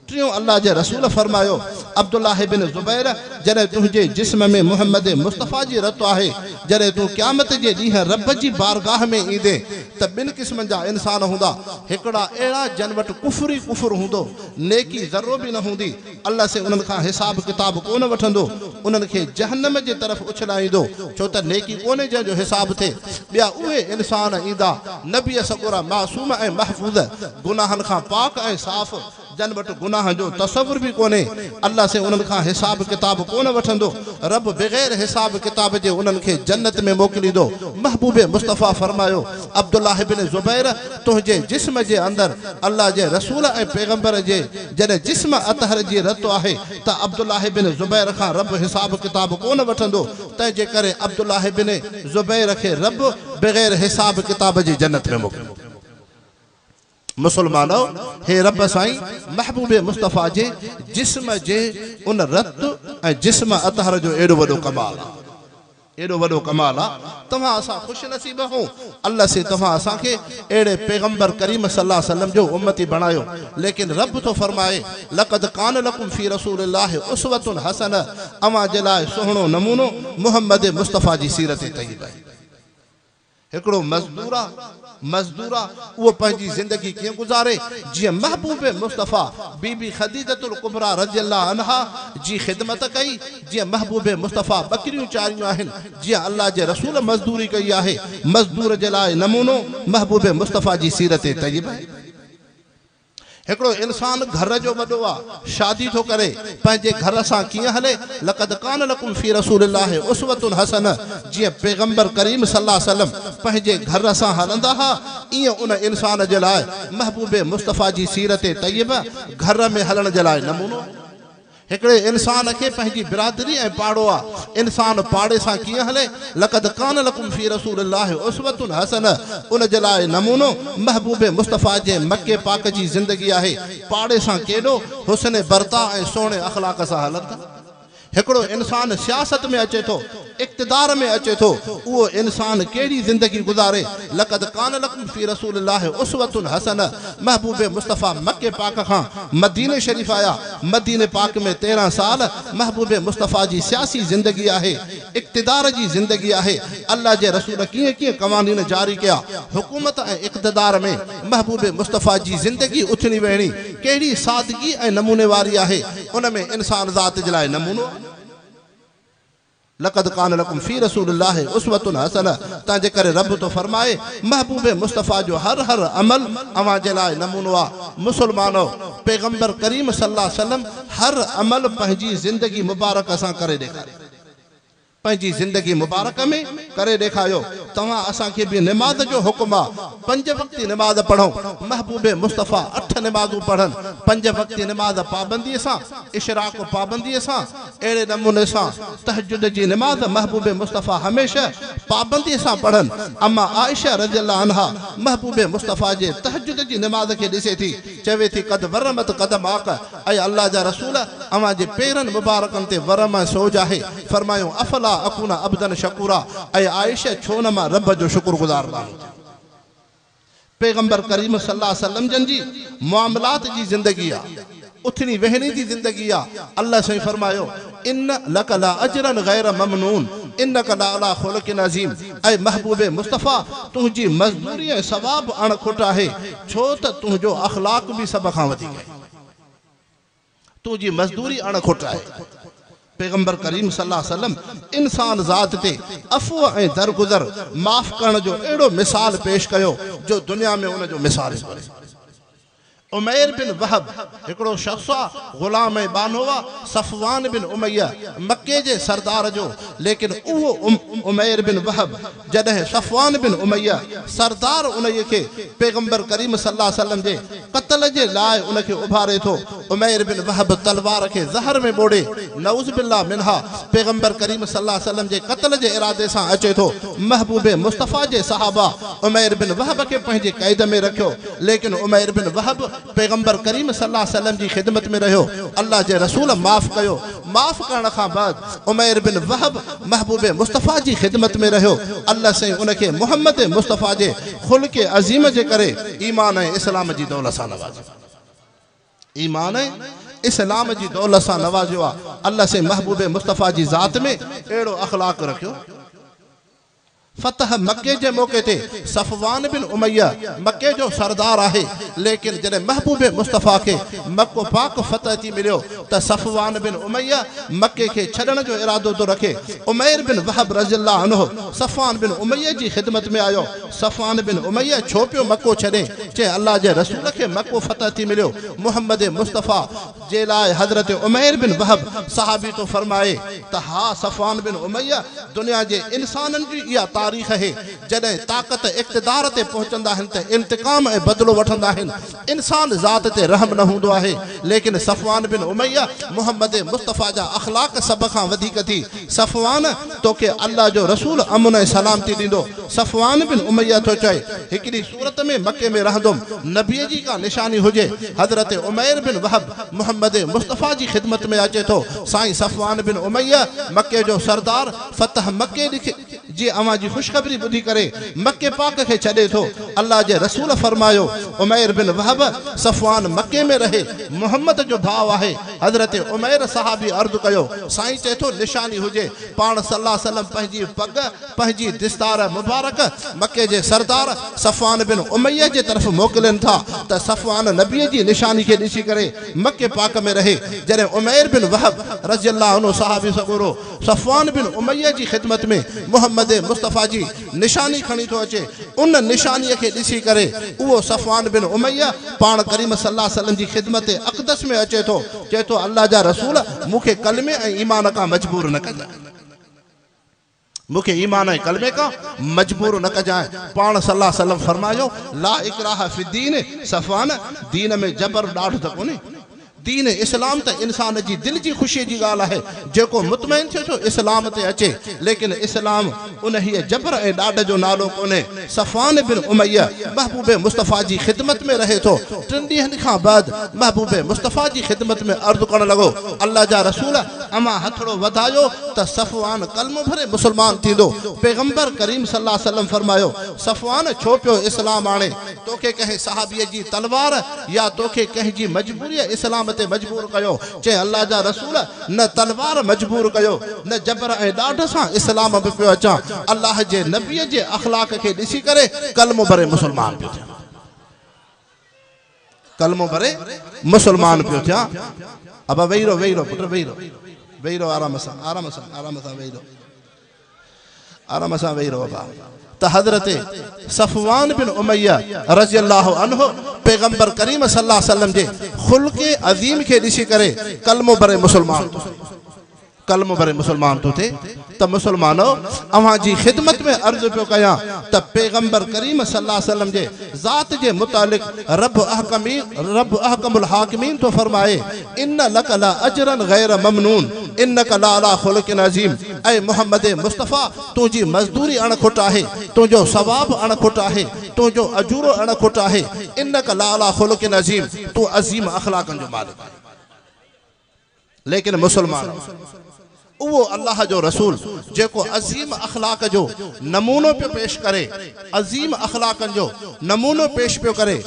ٽيون الله جي رسول فرمايو، عبدالله بن زبير جڏهن تنهنجي جسم ۾ محمد مصطفيٰ جي رت آهي، جڏهن تون قيامت جي ڏينهن رب جي بارگاهه ۾ ايندين ته ٻن قسمن جا انسان هوندا، هڪڙا اهڙا جن وٽ ڪفر ئي ڪفر هوندو، نيڪي ذرو به نه هوندي، الله سائين انهن کان حساب ڪتاب ڪونه وٺندو، انهن کي جهنم جي طرف اڇلائيندو، ڇو ته نيڪي ڪونهي جنهن جو حساب ٿئي. ٻيا اهي انسان ايندا، نبي سڳورا معصوم ۽ محفوظ، گناهن کان پاڪ ۽ صاف، جن وٽ گناهن جو تصور به ڪونهي، الله سائين انهن کان حساب ڪتاب ڪونه وٺندو، رب بغير حساب ڪتاب جي انهن کي جنت ۾ موڪليندو. محبوب مصطفيٰ فرمايو، عبدالله بن زبير! تنهنجي جسم جي اندر الله جي رسول ۽ پيغمبر جي جڏهن جسم اطهر جي رت آهي ته عبدالله بن زبير کان رب حساب ڪتاب ڪونه وٺندو، تنهن جي ڪري عبدالله بن زبير کي رب بغير حساب ڪتاب جي جنت ۾ موڪليندو. مسلمانؤ! هي رب سائين محبوب مصطفيٰ جي جسم جي ان رت ۽ جسم اطهر جو ايڏو وڏو ڪمال آ. ايڏو وڏو ڪمال آ. توهان اسان خوش نصيب آهون. الله سائين توهان اسان کي اهڙي پيغمبر ڪريم صلي الله عليه وسلم جو امتي بڻايو. ليڪن رب ٿو فرمائي، لقد ڪان لڪم في رسول الله اسوة حسنة اوهان جي لاء سهڻو نمونو محمد مصطفيٰ جي سيرت طيبه آهي. هڪڙو مزدور آ، مزدور آ، اهو پنهنجي زندگي ڪيئن گذاري، جيئن محبوب مصطفيٰ بي بي خديجة الڪبريٰ رضي الله عنها جي خدمت ڪئي، جيئن محبوب مصطفيٰ ٻڪريون چاريون آهن، جيئن الله جي رسول مزدوري ڪئي آهي، مزدور جي لاء نمونو محبوب مصطفيٰ جي سيرت طيبه آهي. هڪڙو انسان گهر جو وڏو آ، شادي ٿو ڪري، پنهنجي گهر سان ڪيئن هلي؟ لقد ڪان لڪم في رسول الله اسوة حسنة جيئن پيغمبر ڪريم صلي الله عليه وسلم پنهنجي گهر سان هلندا ها، ايئن ان انسان جي لاء محبوب مصطفيٰ جي سيرت طيبه گهر ۾ هلڻ جي لاء نمونو آهي. هڪڙي انسان کي پنهنجي برادري ۽ پاڙو آ، انسان پاڙي سان ڪيئن هلي؟ لقد ڪان لڪم في رسول الله اسوة حسنة ان جي لاء نمونو محبوب مصطفيٰ جي مڪي پاڪ جي زندگي آهي، پاڙي سان ڪيڏو حسن برتاء ۽ سهڻي اخلاق سان هلن ٿا. هڪڙو انسان سياست ۾ اچي ٿو، اقتدار ۾ اچي ٿو، اهو انسان ڪهڙي زندگي گذاري؟ لقد ڪان لڪم في رسول الله اسوة حسنة محبوب مصطفيٰ مڪي پاڪ کان مديني شريف آيا، مديني پاڪ ۾ 13 سال محبوب مصطفيٰ جي سياسي زندگي آهي، اقتدار جي زندگي آهي، الله جي رسول ڪيئن ڪيئن قوانين جاري ڪيا، حڪومت ۽ اقتدار ۾ محبوب مصطفيٰ جي زندگي اٿڻي ويهڻي ڪهڙي سادگي ۽ نموني واري آهي، ان ۾ انسان ذات جي لاء نمونو آهي. لقد ڪان لڪم في رسول الله اسوة حسنة تنهن جي ڪري رب ٿو فرمائي محبوب مصطفيٰ جو هر هر عمل اوهان جي لاء نمونو آ. مسلمانؤ! پيغمبر ڪريم صلي الله عليه وسلم هر عمل پنهنجي زندگي مبارڪ سان ڪري ڏيکاريو. پنهنجي زندگي مبارڪ ۾ ڪري ڏيکاريو. توهان اسان کي به نماز جو حڪم آ پنج وقتي نماز پڙهون. محبوب مصطفيٰ اٺ نمازون پڙهن. پنج وقتي نماز پابندي سان، اشراق پابندي سان، اهڙي نموني سان تهجد جي نماز محبوب مصطفيٰ هميشه پابندي سان پڙهن. اما عائشه رضي الله عنها محبوب مصطفيٰ جي تهجد جي نماز کي ڏسي ٿي، چوي ٿي قد ورمت قدماڪ، اي الله جا رسول اوهان جي پيرن مبارڪن تي ورم ۽ سوج آهي، فرمايائون افلا اڪون عبدا شڪورا، اي عائشه ڇو نه مان رب جو شڪر گذار ٻانهو ٿيان. پيغمبر ڪريم صلي الله عليه وسلم جن جي معاملات جي زندگي آ، اٿڻي ويهڻي جي زندگي آ، الله سائين فرمايو، ان لک لاجرا غير ممنون انک لعلي خلق عظيم اي محبوب مصطفيٰ تنهنجي مزدوري ۽ ثواب اڻ کٽ آهي، ڇو ته تنهنجو اخلاق به سڀ کان وڌيڪ آهي. تنهنجي مزدوري اڻ کٽ آهي. پيغمبر ڪريم صلي الله عليه وسلم انسان ذات تي عفو ۽ درگذر، معاف ڪرڻ، جو اهڙو مثال پيش ڪيو جو دنيا ۾ ان جو مثال ئي ڪونهي. عمير بن وهب هڪڙو شخص آ، غلام ۽ ٻانهو آ، صفوان بن اميه مڪي جي سردار جو، ليڪن اهو عمير بن وهب جڏهن صفوان بن اميه سردار انهيء کي پيغمبر ڪريم صلي الله عليه وسلم جي قتل جي لاء ان کي اڀاري ٿو، عمير بن وهب تلوار کي زهر ۾ ٻوڙي، نعوذ بالله منها، پيغمبر ڪريم صلي الله عليه وسلم جي قتل جي ارادي سان اچي ٿو، محبوب مصطفيٰ جي صحابه عمير بن وهب کي پنهنجي قيد ۾ رکيو، ليڪن عمير بن وهب پيغمبر ڪريم صلي الله عليه وسلم جي خدمت ۾ رهيو، الله جي رسول معاف ڪيو، معاف ڪرڻ کان بعد عمير بن وهب محبوب مصطفيٰ جي خدمت ۾ رهيو، الله سائين ان کي محمد مصطفيٰ جي خلق عظيم جي ڪري ايمان ۽ اسلام جي دولت سان نوازيو. ايمان ۽ اسلام جي دولت سان نوازيو آ. الله سائين محبوب مصطفيٰ جي ذات ۾ اهڙو اخلاق رکيو. فتح مڪي جي موقعي تي صفوان بن اميه مڪي جو سردار آهي، ليڪن جڏهن محبوب مصطفيٰ کي مڪو پاڪ فتح ٿي مليو ته صفوان بن اميه مڪي کي ڇڏڻ جو ارادو ٿو رکي. عمير بن وهب رضي الله عنه صفوان بن اميه جي خدمت ۾ آيو. صفوان بن اميه ڇو پيو مڪو ڇڏين؟ چيائين الله جي رسول کي مڪو فتح ٿي مليو، محمد مصطفيٰ جي لاء حضرت عمير بن وهب صحابي ٿو فرمائي ته ها صفوان بن اميه دنيا جي انسانن جي اها تاريخ اهي جڏهن طاقت اقتدار تي پهچندا آهن ته انتقام ۽ بدلو وٺندا آهن انسان ذات تي رحم نه هوندو آهي ليڪن صفوان بن اميه محمد مصطفيٰ جا اخلاق سڀ کان وڌيڪ ٿي صفوان توکي الله جو رسول امن ۽ سلامتي ڏيندو صفوان بن اميه ٿو چئي، هڪڙي صورت ۾ مڪي ۾ رهندم، نبيء جي ڪا نشاني هجي. حضرت عمير بن وهب محمد مصطفيٰ جي خدمت ۾ اچي ٿو، سائين صفوان بن اميه مڪي جو سردار فتح مڪي جي اوهان جي خوشخبري ٻڌي ڪري مڪي پاڪ کي ڇڏي ٿو. الله جي رسول فرمايو، عمير بن وهب، صفوان مڪي ۾ رهي، محمد جو ڀاء آهي. حضرت عمير صحابي عرض ڪيو، سائين چئي ٿو نشاني هجي. پاڻ صلّي الله عليه وسلّم پنهنجي پڳ، پنهنجي دستار مبارڪ مڪي جي سردار صفوان بن اميه جي طرف موڪلين ٿا ته صفوان نبيء جي نشاني کي ڏسي ڪري مڪي پاڪ ۾ رهي. جڏهن عمير بن وهب رضي الله عنه صحابي سڳورو صفوان بن اميه جي خدمت ۾ محمد مصطفيٰ جي نشاني کڻي ٿو اچي، ان نشانيء کي ڏسي ڪري اهو صفوان بن اميه پاڻ ڪريم صلّي الله عليه وسلّم جي خدمت اقدس ۾ اچي ٿو. چئي ٿو الله جا رسول مون کي ڪلمي ۽ ايمان کان مجبور نه ڪجانء. مون کي ايمان ۽ ڪلمي کان مجبور نه ڪجانء. پاڻ صلي الله عليه وسلم فرمايو، لا اڪراه في الدين، صفوان، دين ۾ جبر ڏاڍ ته ڪونهي. دين اسلام ته انسان جي دل جي خوشيء جي ڳالهه آهي، جيڪو مطمئن ٿئي ٿو اسلام تي اچي، ليڪن اسلام انهيء جبر ۽ ڏاڍ جو نالو ڪونهي. صفوان بن اميه محبوب مصطفيٰ جي خدمت ۾ رهي ٿو. ٽن ڏينهن کان بعد محبوب مصطفيٰ جي خدمت ۾ عرض ڪرڻ لڳو، الله جا رسول! اوهان هٿڙو وڌايو ته صفوان ڪلمو ڀري مسلمان ٿيندو. پيغمبر ڪريم صلي الله عليه وسلم فرمايو، صفوان ڇو پيو اسلام آڻي؟ توکي ڪنهن صحابيء جي تلوار يا توکي ڪنهن جي مجبوريء اسلام تي مجبور ڪيو؟ چيائين، الله جا رسول! نه تلوار مجبور ڪيو، نه جبر ۽ ڏاڍ سان اسلام به پيو اچان، الله جي نبيء جي اخلاق کي ڏسي ڪري ڪلمو ڀري مسلمان پيو ٿيان. ڪلمو ڀري مسلمان پيو ٿيان. ابا ويهي رهو، ويهي رهو پٽ، ويهي رهو، ويهي رهو آرام سان، آرام سان، آرام سان ويهي رهو. آرام سان ويهي رهو ابا. ته حضرت صفوان بن اميه رضي الله عنه پيغمبر ڪريم صلي الله عليه وسلم جي خلق عظيم کي ڏسي ڪري ڪلمو ڀري مسلمان ٿو ٿئي. ڪلمو ڀري مسلمان ٿو ٿئي ته مسلمانو اوهان جي خدمت ۾ عرض پيو ڪيان ته پيغمبر ڪريم صلي الله عليه وسلم جي ذات جي متعلق رب احڪمين رب احڪم الحاڪمين ٿو فرمائي ان لک لاجرا غير ممنون انک لعلي خلق عظيم اي محمد مصطفيٰ تنهنجي مزدوري اڻ کٽ آهي، تنهنجو ثواب اڻ کٽ آهي، تنهنجو اجورو اڻ کٽ آهي، انک لعلي خلق عظيم تون عظيم اخلاقن جو مالڪ آهين. ليڪن مسلمان اهو الله جو رسول جيڪو عظيم اخلاق جو نمونو پيو پيش ڪري، عظيم اخلاقن جو نمونو پيش پيو ڪري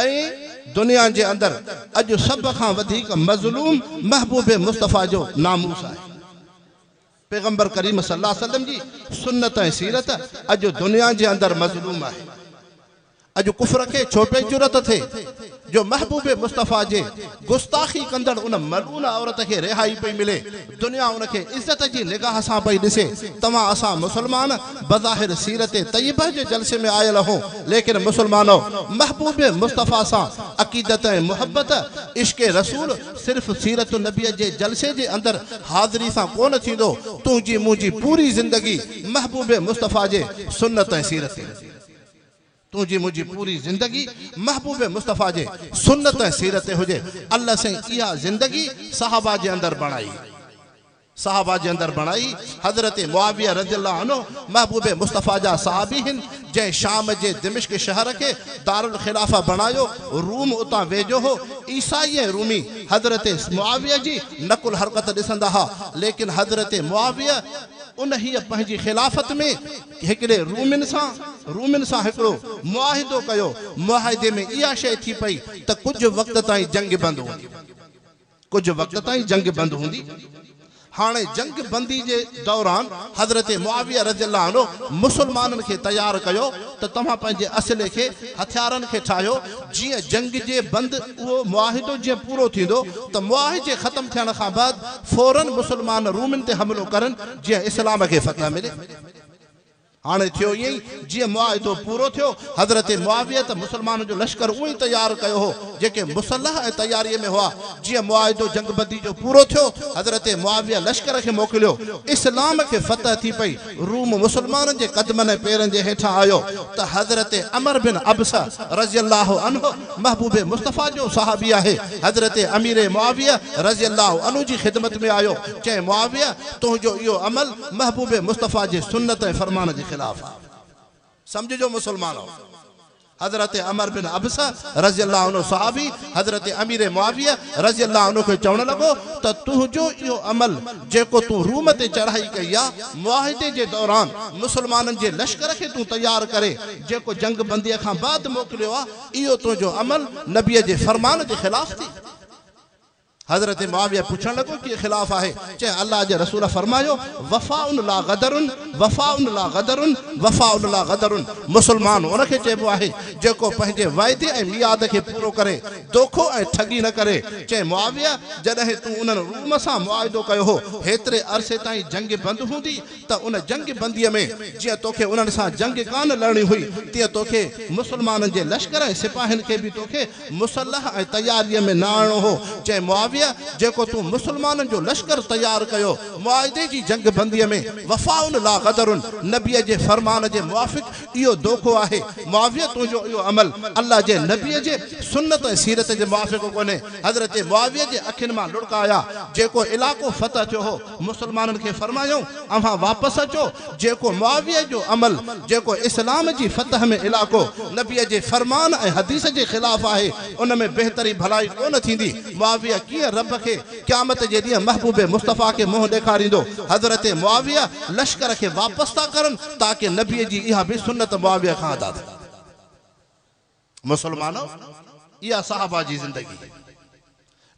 ۽ دنيا جي اندر اڄ سڀ کان وڌيڪ مظلوم محبوب مصطفيٰ جو ناموس آهي. پيغمبر ڪريم صلي الله عليه وسلم جي سنت ۽ سيرت اڄ دنيا جي اندر مظلوم آهي. اڄ ڪفر کي ڇو پئي جرئت ٿئي جو محبوب مصطفيٰ جي گستاخي ڪندڙ ان ملعون عورت کي رهائي پئي ملي، دنيا ان کي عزت جي نگاهه سان پئي ڏسي. توهان اسان مسلمان بظاهر سيرت طيبه جي جلسي ۾ آيل هون، ليڪن مسلمانو! محبوب مصطفيٰ سان عقيدت ۽ محبت، عشق رسول، صرف سيرت النبي جي جلسي جي اندر حاضري سان ڪونه ٿيندو، تنهنجي منهنجي پوري زندگي محبوب مصطفيٰ جي سنت ۽ سيرت تي هجي. تنهنجي منهنجي پوري زندگي محبوب مصطفيٰ جي سنت ۽ سيرت تي هجي. الله سائين اها زندگي صحابه جي اندر بڻائي. صحابه جي اندر بڻائي. حضرت معاويه رضي الله عنه محبوب مصطفيٰ جا صحابي هن، جنهن شام جي دمشق شهر کي دارالخلافه بڻايو، روم اتان ويجهو هو، عيسائي ۽ رومي حضرت معاويه جي نقل حرڪت ڏسندا ها، ليڪن حضرت معاويه انهيء پنهنجي خلافت ۾ هڪڙي رومين سان رومين سان هڪڙو معاهدو ڪيو، معاهدي ۾ اها شيء ٿي پئي ته ڪجهه وقت تائين جنگ بند هوندي. ڪجهه وقت تائين جنگ بند هوندي. هاڻي جنگ بندي جي دوران حضرت معاويه رضي الله عنه مسلمانن کي تيار ڪيو ته توهان پنهنجي اسلحي کي، هٿيارن کي ٺاهيو، جيئن جنگ جي بند اهو معاهدو جيئن پورو ٿيندو ته معاهجي ختم ٿيڻ کان بعد فوراً مسلمان رومين تي حملو ڪرن جيئن اسلام کي فتح ملي. هاڻي ٿيو ائين ئي، جيئن معاهدو پورو ٿيو، حضرت معاويه ته مسلمانن جو لشڪر اونئن ئي تيار ڪيو هو، جيڪي مسلح ۽ تياريء ۾ هئا. جيئن معاهدو جنگ بندي جو پورو ٿيو، حضرت معاويه لشڪر کي موڪليو. اسلام کي فتح ٿي پئي، روم مسلمانن جي قدمن ۽ پيرن جي هيٺان آيو ته حضرت عمرو بن عبسه رضي الله عنه محبوب مصطفيٰ جو صحابي آهي، حضرت امير معاويه رضي الله عنه جي خدمت ۾ آيو، چيائين معاويه! تنهنجو اهو عمل محبوب مصطفيٰ جي سنت ۽ فرمان جي خلاف آهي. سمجهجو مسلمانؤ! حضرت عمرو بن عبسه رضي الله عنه صحابي حضرت امير معاويه رضي الله عنه کي چوڻ لڳو ته تنهنجو اهو عمل جيڪو تون روم تي چڙهائي ڪئي آ، معاهدي جي دوران مسلمانن جي لشڪر کي تون تيار ڪري جيڪو جنگ بنديء کان بعد موڪليو آ، اهو تنهنجو عمل نبيء جي فرمان جي خلاف ٿي. حضرت معاويه پڇڻ لڳو، ڪيئن خلاف آهي؟ چيائين، الله جي رسول فرمايو، وفاء لا غدر، وفاء لا غدر، وفاء لا غدر، مسلمان ان کي چئبو آهي جيڪو پنهنجي وعدي ۽ ميعاد کي پورو ڪري، دوکو ۽ ٺڳي نه ڪري. چيائين، معاويه! جڏهن تون انهن روم سان معاهدو ڪيو هو، هيتري عرصي تائين جنگ بند هوندي ته ان جنگ بنديء ۾ جيئن توکي انهن سان جنگ ڪانه لڙڻي هئي، تيئن توکي مسلمانن جي لشڪر ۽ سپاهين کي به توکي مسلح ۽ تياريء ۾ نه آڻڻو هو. چيائين، معاويه! جيڪو تون مسلمانن جو لشڪر تيار ڪيو، معاهدي جي جنگ بنديء ۾، وفاء لا غدر، نبيء جي فرمان جي موافق اهو دوکو آهي. معاويه! تنهنجو اهو عمل الله جي نبيء جي سنت ۽ سيرت جي موافق ڪونهي. حضرت معاويه جي اکين مان لڙڪ آيا. جيڪو علائقو فتح ٿيو هو، مسلمانن کي فرمايائون، اوهان واپس اچو، جيڪو معاويه جو عمل، جيڪو اسلام جي فتح ۾ علائقو نبيء جي فرمان ۽ حديث جي خلاف آهي، ان ۾ بهتري ڀلائي ڪونه ٿيندي. معاويه ڪيئن رب کي قيامت جي ڏينهن محبوب مصطفيٰ کي منهن ڏيکاريندو؟ حضرت معاويه لشڪر کي واپس ٿا ڪرن تاڪه نبيء جي اها به سنت معاويه کان ادا ٿئي. مسلمانؤ! اها صحابه جي زندگي هئي.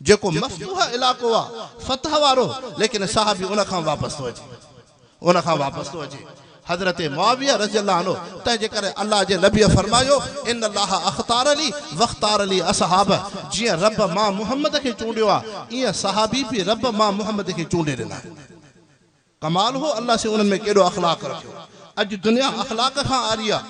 جيڪو مفتوح علائقو آ، فتح وارو، ليڪن صحابي ان کان واپس ٿو اچي. ان کان واپس ٿو اچي. حضرت معاويه رضي الله عنه، تنهن جي ڪري الله جي نبيء فرمايو، ان الله اختار لي واختار لي اصحابه، جيئن رب مان محمد کي چونڊيو آ، ايئن صحابي به رب مان محمد کي چونڊي ڏنا آهن. ڪمال هو الله سائين انهن ۾ ڪيڏو اخلاق رکيو. اڄ دنيا اخلاق کان عاري آ.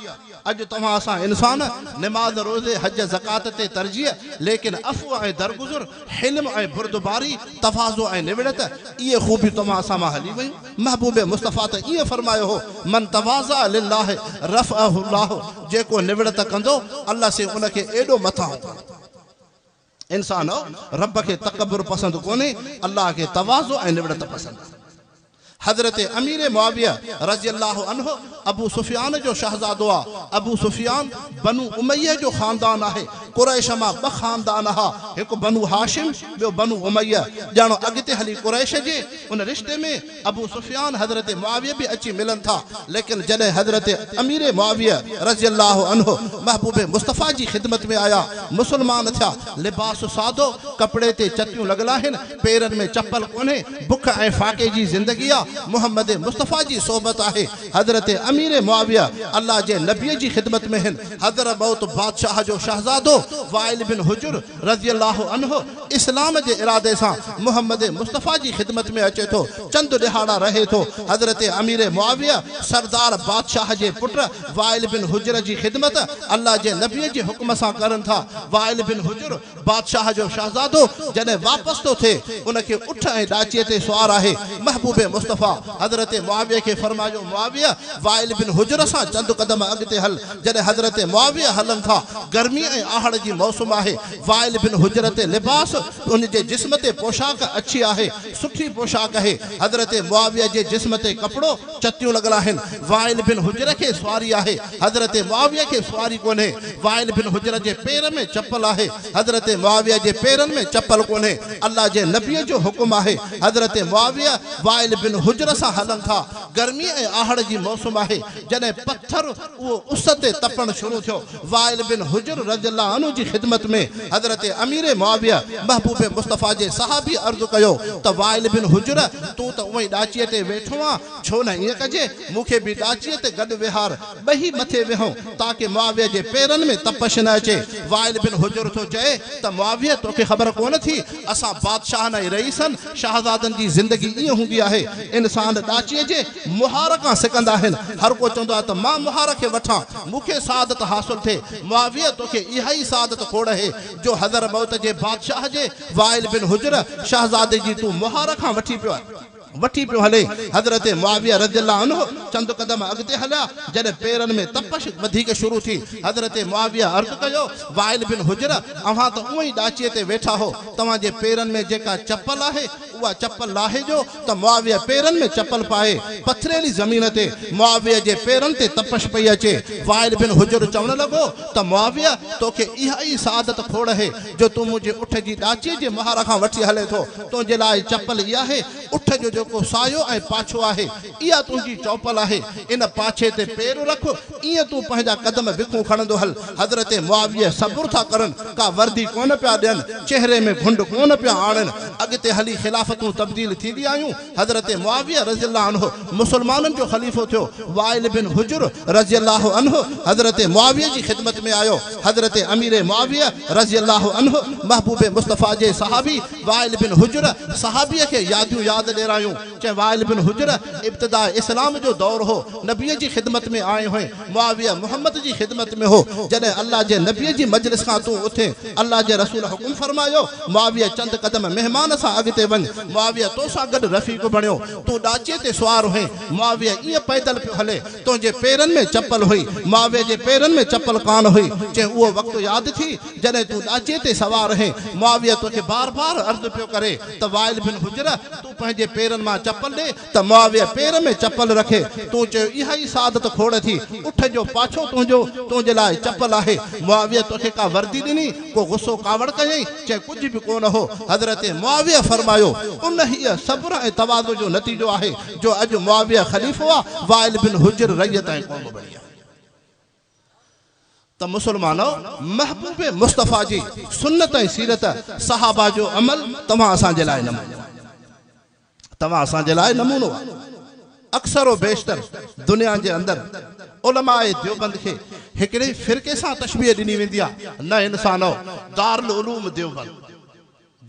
اڄ توهان اسان انسان نماز روزي حج زڪوات تي ترجيح ليڪن عفو ۽ درگذر، حلم ۽ بردباري، تواضع ۽ نوڙت اهي خوبيون توهان اسان مان هلي ويون. محبوب مصطفيٰ ته ائين فرمايو هو من تواضع لله رفعه الله جيڪو نوڙت ڪندو الله سائين ان کي ايڏو مٿانهون ڪندو. انسانؤ! رب کي تڪبر پسند ڪونهي، الله کي تواضع ۽ نوڙت پسند آهي. حضرت امير معاويه رضي الله عنه ابو سفيان جو شهزادو آ. ابو سفيان بنو اميه جو خاندان آهي. قريش مان ٻه خاندان ها، هڪ بنو هاشم ٻيو بنو اميه. ڄڻ اڳتي هلي قريش جي ان رشتي ۾ ابو سفيان حضرت معاويه به اچي ملن ٿا، ليڪن جڏهن حضرت امير معاويه رضي الله عنه محبوب مصطفيٰ جي خدمت ۾ آيا، مسلمان ٿيا، لباس سادو، ڪپڙي تي چتيون لڳل آهن، پيرن ۾ چپل ڪونهي، بک ۽ فاقي جي زندگي آ، محمد مصطفيٰ جي صحبت آهي، حضرت امير معاويه الله جي نبي جي خدمت ۾ هن، حضرموت بادشاهه جو شهزادو وائل بن حجر رضي الله عنه اسلام جي ارادي سان محمد مصطفيٰ جي خدمت ۾ اچي ٿو، چند ڏهاڙا رهي ٿو، حضرت امير معاويه سردار بادشاهه جي پٽ وائل بن حجر جي خدمت الله جي نبي جي حڪم سان ڪرن ٿا، وائل بن حجر بادشاهه جو شهزادو جڏهن واپس ٿو ٿئي ان کي اٺ ۽ ڏاچيء تي سوار آهي، محبوب مصطفيٰ حضرت معاويه کي فرمايو معاويه وائل بن حجر سان چند قدم اڳتي هل، جڏهن حضرت معاويه هلن ٿا، گرمي ۽ آهڙ جي موسم آهي، وائل بن حجر تي لباس، ان جي جسم تي پوشاڪ اڇي آهي، سٺي پوشاڪ اهي، حضرت معاويه جي جسم تي ڪپڙو، چتيون لڳل آهن، وائل بن حجر کي سواري آهي، حضرت معاويه کي سواري ڪونهي، وائل بن حجر جي پير ۾ چپل آهي، حضرت معاويه جي پيرن ۾ چپل ڪونهي، الله جي نبيء جو حڪم آهي، حضرت معاويه وائل بن حجر سان هلن ٿا. گرمي ۽ آهڙ جي موسم آهي، جڏهن پٿر اهو اس تي تپڻ شروع ٿيو. وائل بن حجر رضي الله عنه جي خدمت ۾ حضرت امير معاويه محبوب مصطفيٰ جي صحابي عرض ڪيو ته وائل بن حجر تون ته اونئي ڏاچيء تي ويٺو آن، ڇو نه ائين ڪجي، مون کي به ڏاچيء تي گڏ ويهار، ٻئي مٿي ويهون، تاڪه معاويه جي پيرن ۾ تپش نه اچي. وائل بن حجر ٿو چئي ته معاويه توکي خبر ڪونه ٿي، اسان بادشاهن ۽ رئيسن، شهزادن جي زندگي ائين هوندي آهي، انسان ڏاچيء جي مهار کان سڪندا آهن، هر ڪو چوندو آهي ته مان مهار کي وٺان، مون کي سعادت حاصل ٿئي. معاويه توکي اها ئي سعادت کوڙ اهي، جو حضر موت جي بادشاهه جي، وائل بن حجر، شهزادي جي تون مهار کان وٺي پيو وٺي پيو هلين. حضرت معاويه رضي الله عنه چند قدم اڳتي هليا، جڏهن پيرن ۾ تپش وڌيڪ شروع ٿي. حضرت معاويه عرض ڪيو، وائل بن حجر، اوهان ته اونئن ئي ڏاچيء تي ويٺا هو، توهان جي پيرن ۾ جيڪا چپل آهي، اها چپل لاهي ڏيو ته معاويه پيرن ۾ چپل پائي، پٿريلي زمين تي معاويه جي پيرن تي تپش پئي اچي. وائل بن حجر چوڻ لڳو ته معاويه! توکي اها ئي سعادت کوڙ اهي جو تون منهنجي اٺ جي ڏاچيء جي مهار کان وٺي هلين ٿو. تنهنجي لاء چپل اها آهي، اٺ جو جيڪو سايو ۽ پاڇو آهي، اها تنهنجي چوپل آهي. ان پاڇي تي پير رک، ائين تون پنهنجا قدم وکون کڻندو هل. حضرت معاويه صبر ٿا ڪرن، ڪا وردي ڪونه پيا ڏين، چهري ۾ گهنڊ ڪونه پيا آڻن. اڳتي هلي خلافتون تبديل ٿيندي آيون. حضرت معاويه رضي الله عنه مسلمانن جو خليفو ٿيو. وائل بن حجر رضي الله عنه حضرت معاويه جي خدمت ۾ آيو. حضرت امير معاويه رضي الله عنه محبوب مصطفيٰ جي صحابي وائل بن حجر صحابيء کي ياديون ياد ڏيرايون. چي وائل بن حجر ابتداء اسلام جو دور هو، نبيء جي خدمت ۾ آيو هئين، معاويه محمد جي خدمت ۾ هو، جڏهن الله جي نبيء جي مجلس کان تون اٿين، الله جي رسول حڪم فرمايو، معاويه چند قدم مهمان سان اڳتي وڃ، معاويه توسان گڏ رفيق بڻيو، تون ڏاچيء تي سوار هئين، معاويه ائين پيدل پيو هلي، تنهنجي پيرن ۾ چپل هئي، معاويه جي پيرن ۾ چپل ڪانه هئي، چي اهو وقت ياد ٿي، جڏهن تون ڏاچيء تي سوار هئين، معاويه توکي بار بار عرض پيو ڪري ته وائل بن حجر! تون پنهنجي پيرن مان چپل ڏي ته معاويه پير ۾ چپل رکي. تون چيو اها ئي سعادت کوڙ ٿي. اٺ جو پاڇو تنهنجو تنهنجي لاء چپل آهي. معاويه توکي ڪا وردي ڏني؟ ڪو غصو ڪاوڙ ڪيائين؟ چئه ڪجهه به ڪونه هو. حضرت معاويه فرمايو، انهيء صبر ۽ تواضع جو نتيجو آهي جو اڄ معاويه خليفو آ، وائل بن حجر رعيت ۽ قوم بڻي آهي. ته مسلمانؤ! محبوب مصطفيٰ جي سنت ۽ سيرت، صحابه جو عمل توهان اسان جي لاء نمونو آهي. توهان اسان جي لاء نمونو آهي. اڪثر و بيشتر دنيا جي اندر علماء ديوبند کي هڪڙي فرقي سان تشبيهه ڏني ويندي آهي، نه انسانؤ! دارالعلوم ديوبند.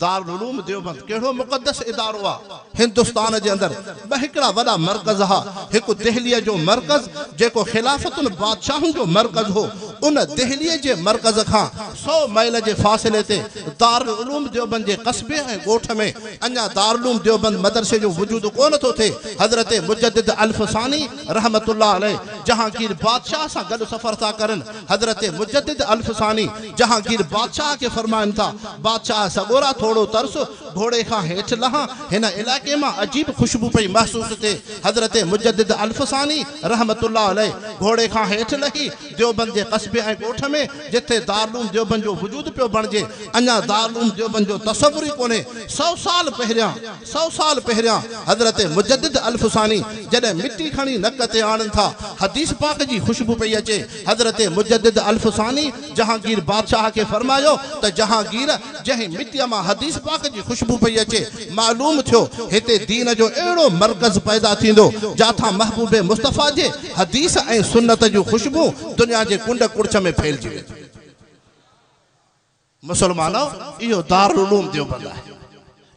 دارالعلوم ديوبند ڪهڙو مقدس ادارو آ. هندستان جي اندر ٻه هڪڙا وڏا مرڪز ها. هڪ دهليء جو مرڪز جيڪو خلافتن بادشاهن جو مرڪز هو. ان دهليء جي مرڪز کان سئو ميل جي فاصلي تي دارالعلوم ديوبند جي قصبي ۽ ڳوٺ ۾ اڃا دارالعلوم ديوبند مدرسي جو وجود ڪونه ٿو ٿئي. حضرت مجدد الف ثاني رحمة الله عليه جهانگير بادشاهه سان گڏ سفر ٿا ڪرن. حضرت مجدد الف ثاني جهانگير بادشاهه کي فرمائن ٿا، بادشاهه سڳورا ٿورو ترس، گهوڙي کان هيٺ لهان، هن علائقي مان عجيب خوشبو پئي محسوس ٿئي. حضرت مجدد الف ثاني رحمة الله عليه گهوڙي کان هيٺ لهي ديوبند جي قصبي ۽ ڳوٺ ۾ جتي دارالعلوم ديوبند جو وجود پيو بڻجي، اڃا دارالعلوم ديوبند جو تصور ئي ڪونهي، سئو سال پهريان، سئو سال پهريان حضرت مجدد الف ثاني جڏهن مٽي کڻي نڪ تي آڻن ٿا، حديث پاڪ جي خوشبو پئي اچي. حضرت مجدد الف ثاني جهانگير بادشاهه کي فرمايو ته جهانگير جنهن مٽيء مان حديث پاڪ جي خوشبو پئي اچي، معلوم ٿيو هتي دين جو اهڙو مرڪز پيدا ٿيندو جاٿان محبوب مصطفيٰ جي حديث ۽ سنت جون خوشبون دنيا جي ڪنڊ ڪڙڇ ۾ ڦهلجي وينديون. مسلمانؤ! اهو دارالعلوم ديوبند آهي.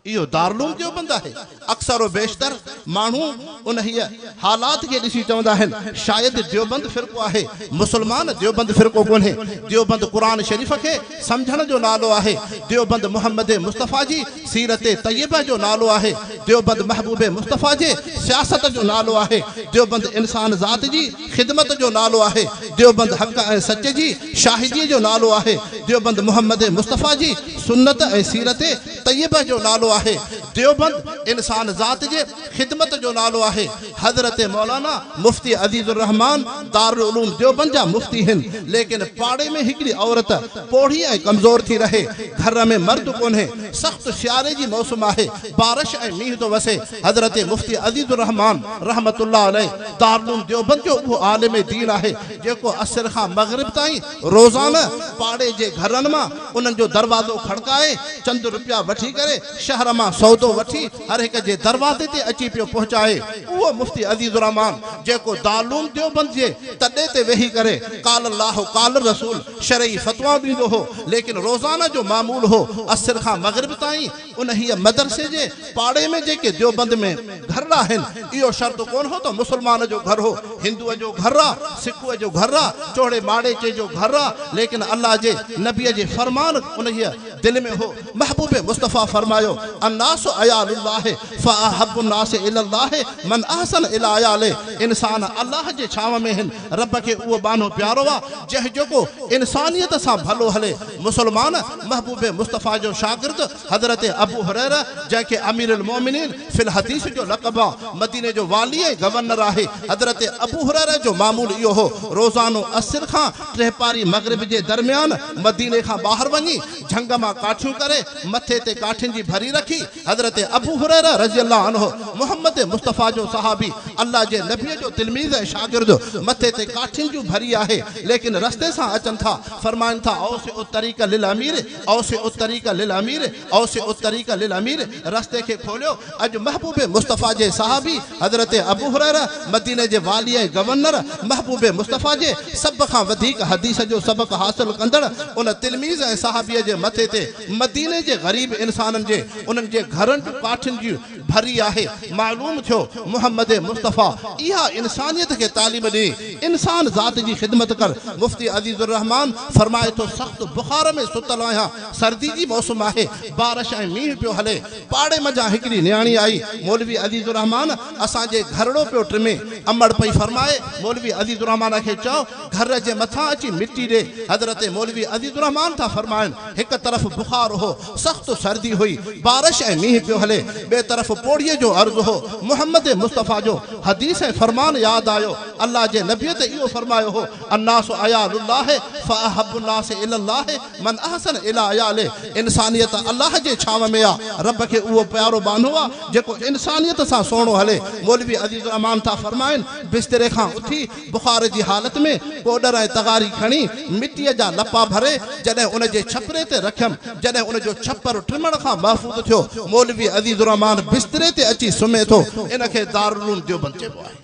اهو دارالعلوم ديوبند آهي. اڪثر و بيشتر ماڻهو انهيء حالات کي ڏسي چوندا آهن، شايد ديوبند فرقو آهي. مسلمان ديوبند فرقو ڪونهي. ديوبند قرآن شريف کي سمجهڻ جو نالو آهي. ديوبند محمد مصطفيٰ جي سيرت طيبه جو نالو آهي. ديوبند محبوب مصطفيٰ جي سياست جو نالو آهي. ديوبند انسان ذات جي خدمت جو نالو آهي. ديوبند حق ۽ سچ جي شاهديء جو نالو آهي. ديوبند محمد مصطفيٰ جي سنت ۽ سيرت طيبه جو نالو آهي. ديوبند انسان ذات جي خدمت جو نالو آهي. حضرت مولانا مفتي عزيز الرحمان دارالعلوم ديوبند جا مفتي هن، ليڪن پاڙي ۾ هڪڙي عورت پوڙهي ۽ ڪمزور ٿي رهي، گهر ۾ مرد ڪونهي، سخت سياري جي موسم آهي، بارش ۽ مينهن ٿو وسي، حضرت مفتي عزيز الرحمان رحمة الله عليه دارالعلوم ديوبند جو اهو عالم دين آهي، جيڪو عصر کان مغرب تائين روزانه پاڙي جي گهرن مان انهن جو دروازو کڙڪائي چند روپيا وٺي ڪري شهر مان سودو وٺي هر هڪ جي دروازي تي اچي پيو پهچائي. اهو مفتي عزيز الرحمان جيڪو دارالعلوم ديوبند جي تڏي تي ويهي ڪري قال الله قال الرسول شرعي فتوائون ڏيندو هو ليڪن روزانه جو معمول هو عصر کان مغرب تائين انهيء مدرسي جي پاڙي ۾ جيڪي ديوبند ۾ گهر آهن، اهو شرط ڪونه هو ته مسلمان جو گهر هو، هندوء جو گهر آ، سکوء جو گهر آ، چوڙي ماڙيچي جو گهر آ، ليڪن الله جي نبيء جي فرمان انهيء دل ۾ هو. محبوب مصطفيٰ فرمايو، الناس عيال الله فاحب الناس الي الله من احسن الي عياله، انسان الله جي ڇانو ۾ هن، رب کي اهو ٻانهو پيارو آ، جنهن جيڪو انسانيت سان ڀلو هلي. مسلمان محبوب مصطفيٰ جو شاگرد حضرت ابو هريره جنهن کي امير المومنين في الحديث جو لقب آ، مديني جو والي ۽ گورنر آهي. حضرت ابو هريره جو معمول اهو هو، روزانو عصر کان ٽيهپاري مغرب جي درميان مديني کان ٻاهر وڃي جهنگ مان ڪاٺيون ڪري مٿي تي ڪاٺين جي ڀري رکي حضرت ابو هريره رضي الله عنه محمد مصطفيٰ جو صحابي، الله جي نبيء جو تلميذ ۽ شاگرد، مٿي تي ڪاٺين جون ڀري آهي، ليڪن رستي سان اچن ٿا، فرمائن ٿا، اوسعوا الطريق للامير، اوسعوا الطريق للامير، اوسعوا الطريق للامير، رستي کي کوليو، اڄ محبوب مصطفيٰ جي صحابي حضرت ابو هريره، مديني جي والي ۽ گورنر، محبوب مصطفيٰ جي سڀ کان وڌيڪ حديث جو سبق حاصل ڪندڙ ان تلميذ ۽ صحابيء جي مٿي تي مديني جي غريب انسانن جي انهن جي گهرن جون ڪاٺين جي ڀري آهي. معلوم ٿيو محمد مصطفيٰ اها انسانيت کي تعليم ڏئي انسان ذات جي خدمت ڪر. مفتي عزيز الرحمان فرمائي ٿو سخت بخار ۾ ستل آهيان سردي جي موسم آهي بارش ۽ مينهن پيو هلي پاڙي منجهان هڪڙي نياڻي آئي مولوي عزيز الرحمان اسان جي گهرڙو پيو ٽمي امڙ پئي فرمائي مولوي عزيز الرحمان کي چئو گهر جي مٿان اچي مٽي ڏي. حضرت مولوي عزيز الرحمان ٿا فرمائن، هڪ طرف بخار هو، سخت سردي هئي، بارش ۽ مينهن پيو هلي، ٻئي طرف پوڙهيء جو عرض هو، محمد مصطفيٰ جو حديث ۽ فرمان ياد آيو، الله جي نبيء ته اهو فرمايو هو، الناس عيال الله فاحب الناس الي الله من احسن الي عياله، انسانيت الله جي ڇانو ۾ آ، رب کي اهو پيارو ٻانهو آ، جيڪو انسانيت سان سهڻو هلي. مولوي عزيز الرحمان ٿا فرمائن، بستري کان اٿي، بخار جي حالت ۾ ڪوڏر ۽ تغاري کڻي، مٽيء جا لپا ڀري، جڏهن ان جي ڇپري تي رکيم، جڏهن ان جو ڇپر ٽمڻ کان محفوظ ٿيو، مولوي عزيز الرحمان بستري تي اچي سمهي ٿو، ان کي دارالعلوم ديوبند چئبو آهي.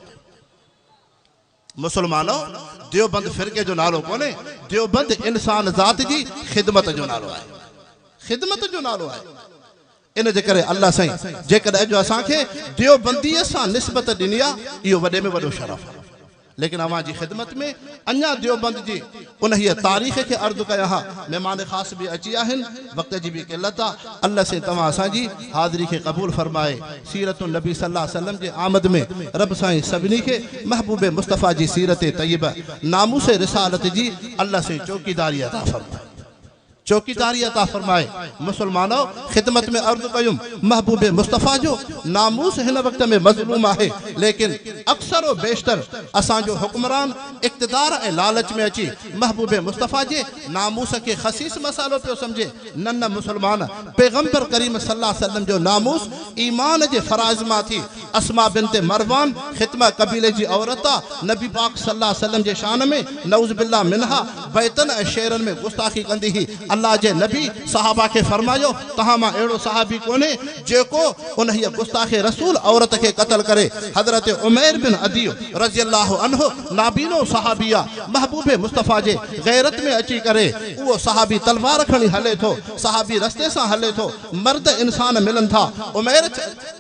مسلمانؤ! ديوبند فرقي جو نالو ڪونهي، ديوبند انسان ذات جي خدمت جو نالو آهي. خدمت جو نالو آهي. ان جي ڪري الله سائين جيڪڏهن اڄ اسان کي ديوبنديء سان نسبت ڏني آ، اهو وڏي ۾ وڏو شرف آ. ليڪن اوهان جي خدمت ۾ اڃا ديوبند جي انهيء تاريخ کي عرض ڪيان ها. مهمان خاص به اچي ويا آهن، وقت جي به قلت آ. الله سائين توهان اسان جي حاضري کي قبول فرمائي. سيرت النبي صلي الله عليه وسلم جي آمد ۾ رب سائين سڀني کي محبوب مصطفيٰ جي سيرت طيبه، ناموس رسالت جي الله سائين چوڪيداري عطا فرمائي. چوڪيداري عطا فرمائي. مسلمانؤ! خدمت ۾ عرض ڪيم، محبوب مصطفيٰ جو ناموس هن وقت ۾ مظلوم آهي، ليڪن اڪثر و بيشتر اسان جو حڪمران اقتدار ۽ لالچ ۾ اچي محبوب مصطفيٰ جي ناموس کي خسيس مسئلو پيو سمجهي، نه نه مسلمان! پيغمبر ڪريم صلي الله عليه وسلم جو ناموس ايمان جي فرائض مان ٿي اسماء بنت مروان خطمه قبيلي جي عورت آ، نبي پاڪ صلي الله عليه وسلم جي شان ۾ نعوذ بالله منها بيتن ۽ شعرن ۾ گستاخي ڪندي هئي، الله جي نبي صحابه کي فرمايو، توهان مان اهڙو صحابي ڪونهي جيڪو انهيء گستاخ رسول عورت کي قتل ڪري، حضرت عمير بن عدي رضي الله عنه نابينو صحابي آ، محبوب مصطفيٰ جي غيرت ۾ اچي ڪري اهو صحابي تلوار کڻي هلي ٿو، صحابي رستي سان هلي ٿو، مرد انسان ملن ٿا، عمير.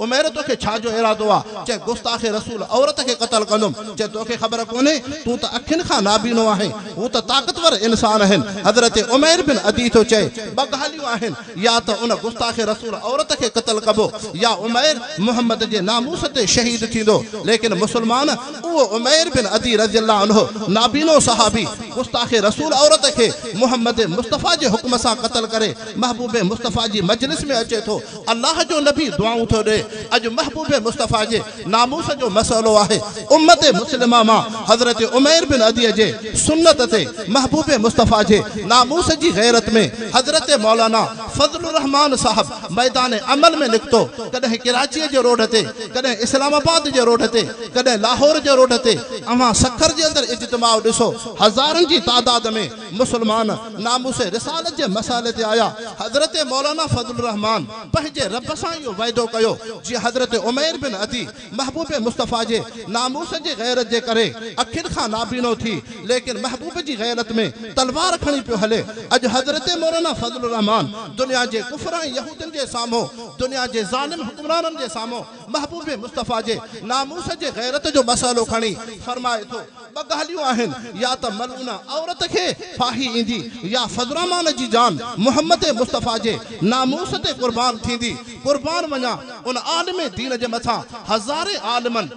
عمير توکي ڇا جو ارادو آ؟ چي گستاخ رسول عورت کي قتل ڪندم. چي توکي خبر ڪونهي تون ته اکين کان نابينو آهين، هو ته طاقتور طاقتور انسان آهن. حضرت عمير بن عدي ٿو چئي، ٻه ڳالهيون آهن، يا ته ان گستاخ رسول عورت کي قتل ڪبو يا عمير محمد جي ناموس تي شهيد ٿيندو. ليڪن مسلمان اهو عمير بن عدي رضي الله عنه نابينو صحابي گستاخ رسول عورت کي محمد مصطفيٰ جي حڪم سان قتل ڪري محبوب مصطفيٰ جي مجلس ۾ اچي ٿو. الله جو نبي دعائون ٿو ڏئي. اڄ محبوب مصطفيٰ جي ناموس جو مسئلو آهي. امت مسلمه مان حضرت عمير بن عدي جي سنت تي محبوب مصطفيٰ جي ناموس جي غيرت ۾ حضرت مولانا فضل الرحمان صاحب ميدان عمل ۾ نڪتو. ڪڏهن ڪراچيء جي روڊ تي، ڪڏهن اسلام آباد جي روڊ تي، ڪڏهن لاهور جي روڊ تي. اوهان سکر جي اندر اجتماع ڏسو، هزارن جي تعداد ۾ مسلمان ناموس رسالت جي مسئلي تي آيا. حضرت مولانا فضل الرحمان پنهنجي رب سان اهو وعدو ڪيو، جيئن حضرت عمير بن عدي محبوب مصطفيٰ جي ناموس جي غيرت جي ڪري اکين کان نابينو ٿي، ليڪن محبوب جي غيرت ۾ تلوار کڻي پيو هلي. اڄ حضرت مولانا فضل الرحمان دنيا جي ڪفر ۽ يهودين جي سامهون، دنيا جي ظالم حڪمرانن جي سامهون محبوب مصطفيٰ جي ناموس جي غيرت جو مسئلو کڻي فرمائي ٿو، ٻه ڳالهيون آهن، يا ته ملعونه عورت کي ڦاهي ايندي يا فضلالرحمان جي جان محمد مصطفيٰ جي ناموس تي قربان ٿيندي. قربان وڃان ان عالم دين جي مٿان هزارين عالمن،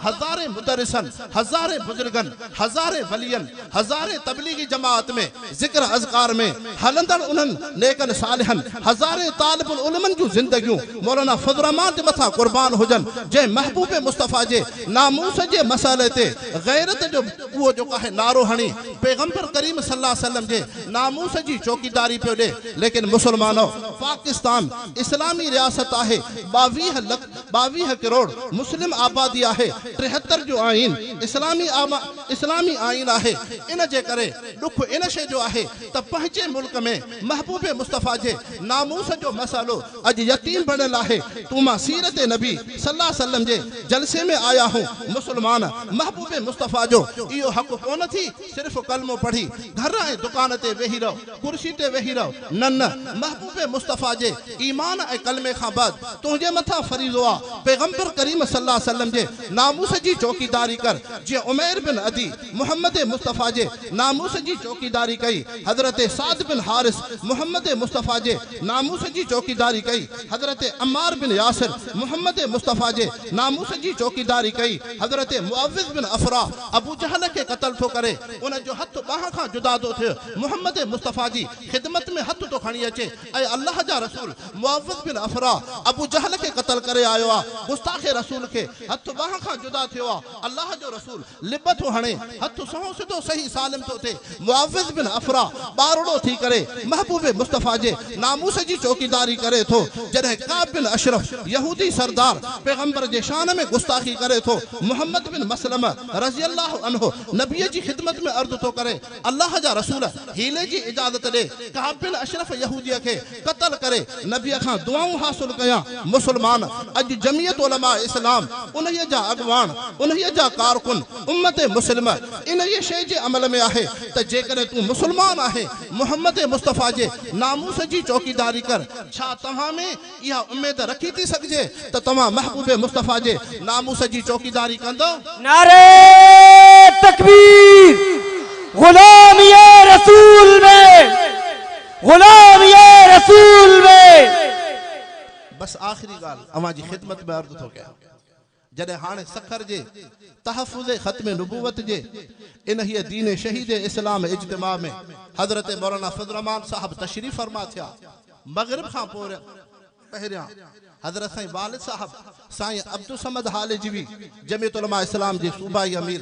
هزارين مدرسن، هزارين بزرگن، هزارين ولين، هزارين تبليغي جماعت ۾ ذڪر اذڪار ۾ هلندڙ انهن نيڪن صالحن، هزارين طالب العلمن جون زندگيون مولانا فضل الرحمان جي مٿان قربان هجن، جنهن محبوب مصطفيٰ جي ناموس جي مسئلي تي غيرت جو اهو جيڪو آهي نعرو هڻي پيغمبر ڪريم صلي الله عليه وسلم جي ناموس جي چوڪيداري پيو ڏي. ليڪن مسلمانو! پاڪستان اسلامي رياست آهي، 22 لک 22 ڪروڙ مسلم آبادي آهي، 73 جو آئين اسلامي اسلامي آئين آهي، ان جي ڪري ڏک ان شيء جو آهي ته پنهنجي ملڪ ۾ محبوب مصطفيٰ جي ناموس جو مسئلو اڄ يتيم بڻيل آهي. تون مان سيرت نبي صلي الله عليه وسلم جي جلسي ۾ آيا هون، مسلمان محبوب مصطفيٰ جو اهو حق ڪونه ٿي صرف ڪلمو پڙهي گهر ۽ دڪان تي ويهي رهو، ڪرسي تي ويهي رهو، نه نه محبوب مصطفيٰ جي ايمان ۽ ڪلمي کان بعد تنهنجي مٿان فريضو آ پيغمبر ڪريم صلي الله عليه وسلم جي ناموس جي چوڪيداري ڪر، جيئن عمير بن عدي محمد مصطفيٰ جي ناموس جي چوڪيداري ڪئي، حضرت سعد بن حارث محمد مصطفيٰ جي ناموس جي چوڪيداري ڪئي، حضرت عمار بن ياسر محمد مصطفيٰ جي ناموس جي چوڪيداري ڪئي، حضرت معوذ بن عفراء ابوجهل کي قتل ٿو ڪري، ان جو هٿ ٻانهن کان جدا ٿو ٿئي، محمد مصطفيٰ جي خدمت ۾ هٿ ٿو کڻي اچي، اي الله جا رسول! معوذ بن عفراء ابوجهل کي قتل ڪري آيو آ، گستاخ رسول کي هٿ ٻانهن کان جدا ٿيو آ، الله جو رسول! لٻ ٿو هڻي، هٿ سنئون سڌو صحيح سالم ٿو ٿئي. معوذ بن عفراء ٻارڙو ٿي ڪري محبوب مصطفيٰ جي ناموس جي چوڪيداري ڪري ٿو. جڏهن ڪعب بن اشرف يهودي سردار پيغمبر جي شان ۾ گستاخي ڪري ٿو، محمد بن مسلمه رضي الله عنه نبيء جي خدمت ۾ عرض ٿو ڪري، الله جا رسول! حيلي جي اجازت ڏي، ڪعب بن اشرف يهوديء کي قتل ڪري نبيء کان دعائون حاصل ڪيان. مسلمان! اڄ جمعيت علماء اسلام، انهيء جا اڳواڻ، انهيء جا ڪارڪن، امت مسلمه انهيء شيء جي عمل ۾ آهي ته جيڪڏهن تون مسلمان آهين، محمد مصطفيٰ جي ناموس جي چوڪيداري ڪر. ڇا توهان ۾ اها اميد رکي ٿي سگهجي ته توهان محبوب مصطفيٰ جي ناموس جي چوڪيداري ڪندؤ؟ نعري تڪبير غلامي رسول ۾ غلامي رسول ۾. بس آخري ڳالهه اوهان جي خدمت ۾ عرض ٿو ڪيان. جڏهن هاڻي سکر جي تحفظ ختم نبوت جي انهيء دين شهيد اسلام اجتماع ۾ حضرت مولانا فضل الرحمان صاحب تشريف فرما ٿيا، مغرب کان پوء پهريان حضرت سائين والد صاحب سائين عبدالصمد هاليجوي جمعيت علماء اسلام جي صوبائي امير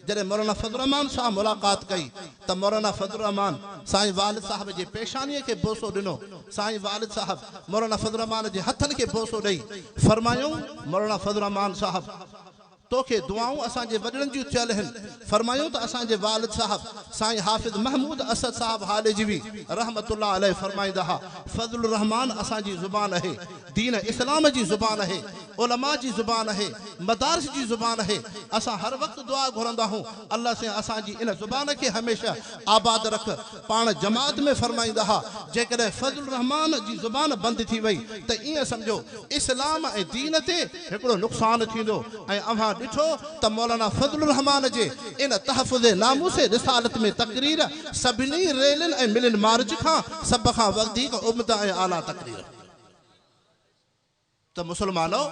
جڏهن مولانا فضل الرحمان سان ملاقات ڪئي ته مولانا فضل الرحمان سائين والد صاحب جي پيشانيء کي بوسو ڏنو، سائين والد صاحب مولانا فضل الرحمان جي هٿن کي بوسو ڏئي فرمايائون، مولانا فضل الرحمان صاحب! توکي دعائون اسان جي وڏڙن جون ٿيل هن. فرمايائون ته اسان جي والد صاحب سائين حافظ محمود اسد صاحب هاليجوي رحمة الله عليه فرمائيندا ها، فضل الرحمان اسان جي زبان اهي، دين اسلام جي زبان اهي. علماء جي زبان آهي، مدارس جي زبان آهي. اسان هر وقت دعا گهرندا آهيون، الله سائين اسان جي ان زبان کي هميشه آباد رک. پاڻ جماعت ۾ فرمائيندا ها، جيڪڏهن فضل الرحمان جي زبان بند ٿي وئي ته ائين سمجهو اسلام ۽ دين تي هڪڙو نقصان ٿيندو ۽ اوهان ڏٺو ته مولانا فضل الرحمان جي ان تحفظ ناموس رسالت ۾ تقرير سڀني ريلين ۽ ملين مارچ کان سڀ کان وڌيڪ عمده ۽ اعليٰ تقرير هئي. ته مسلمانؤ!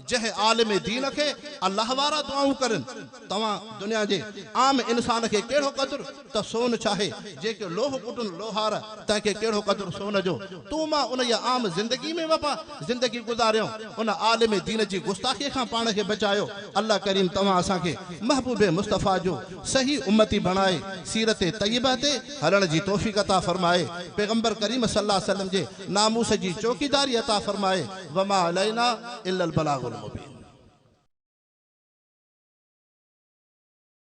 جنهن عالم دين کي الله وارا دعائون ڪرن، توهان دنيا جي عام انسان کي ڪهڙو قدر ته سون ڇاهي، جيڪي لوهه ڪٽن لوهار، تنهن کي ڪهڙو قدر سون جو؟ تون مان انهيء عام زندگي ۾ وبا زندگي گذاريون، ان عالم دين جي گستاخيء کان پاڻ کي بچايو. الله ڪريم توهان اسان کي محبوب مصطفيٰ جو صحيح امتي بڻائي سيرت طيبه تي هلڻ جي توفيق عطا فرمائي، پيغمبر ڪريم صلي الله عليه وسلم جي ناموس جي چوڪيداري عطا فرمائي، وما علينا الا البلاغ المبين.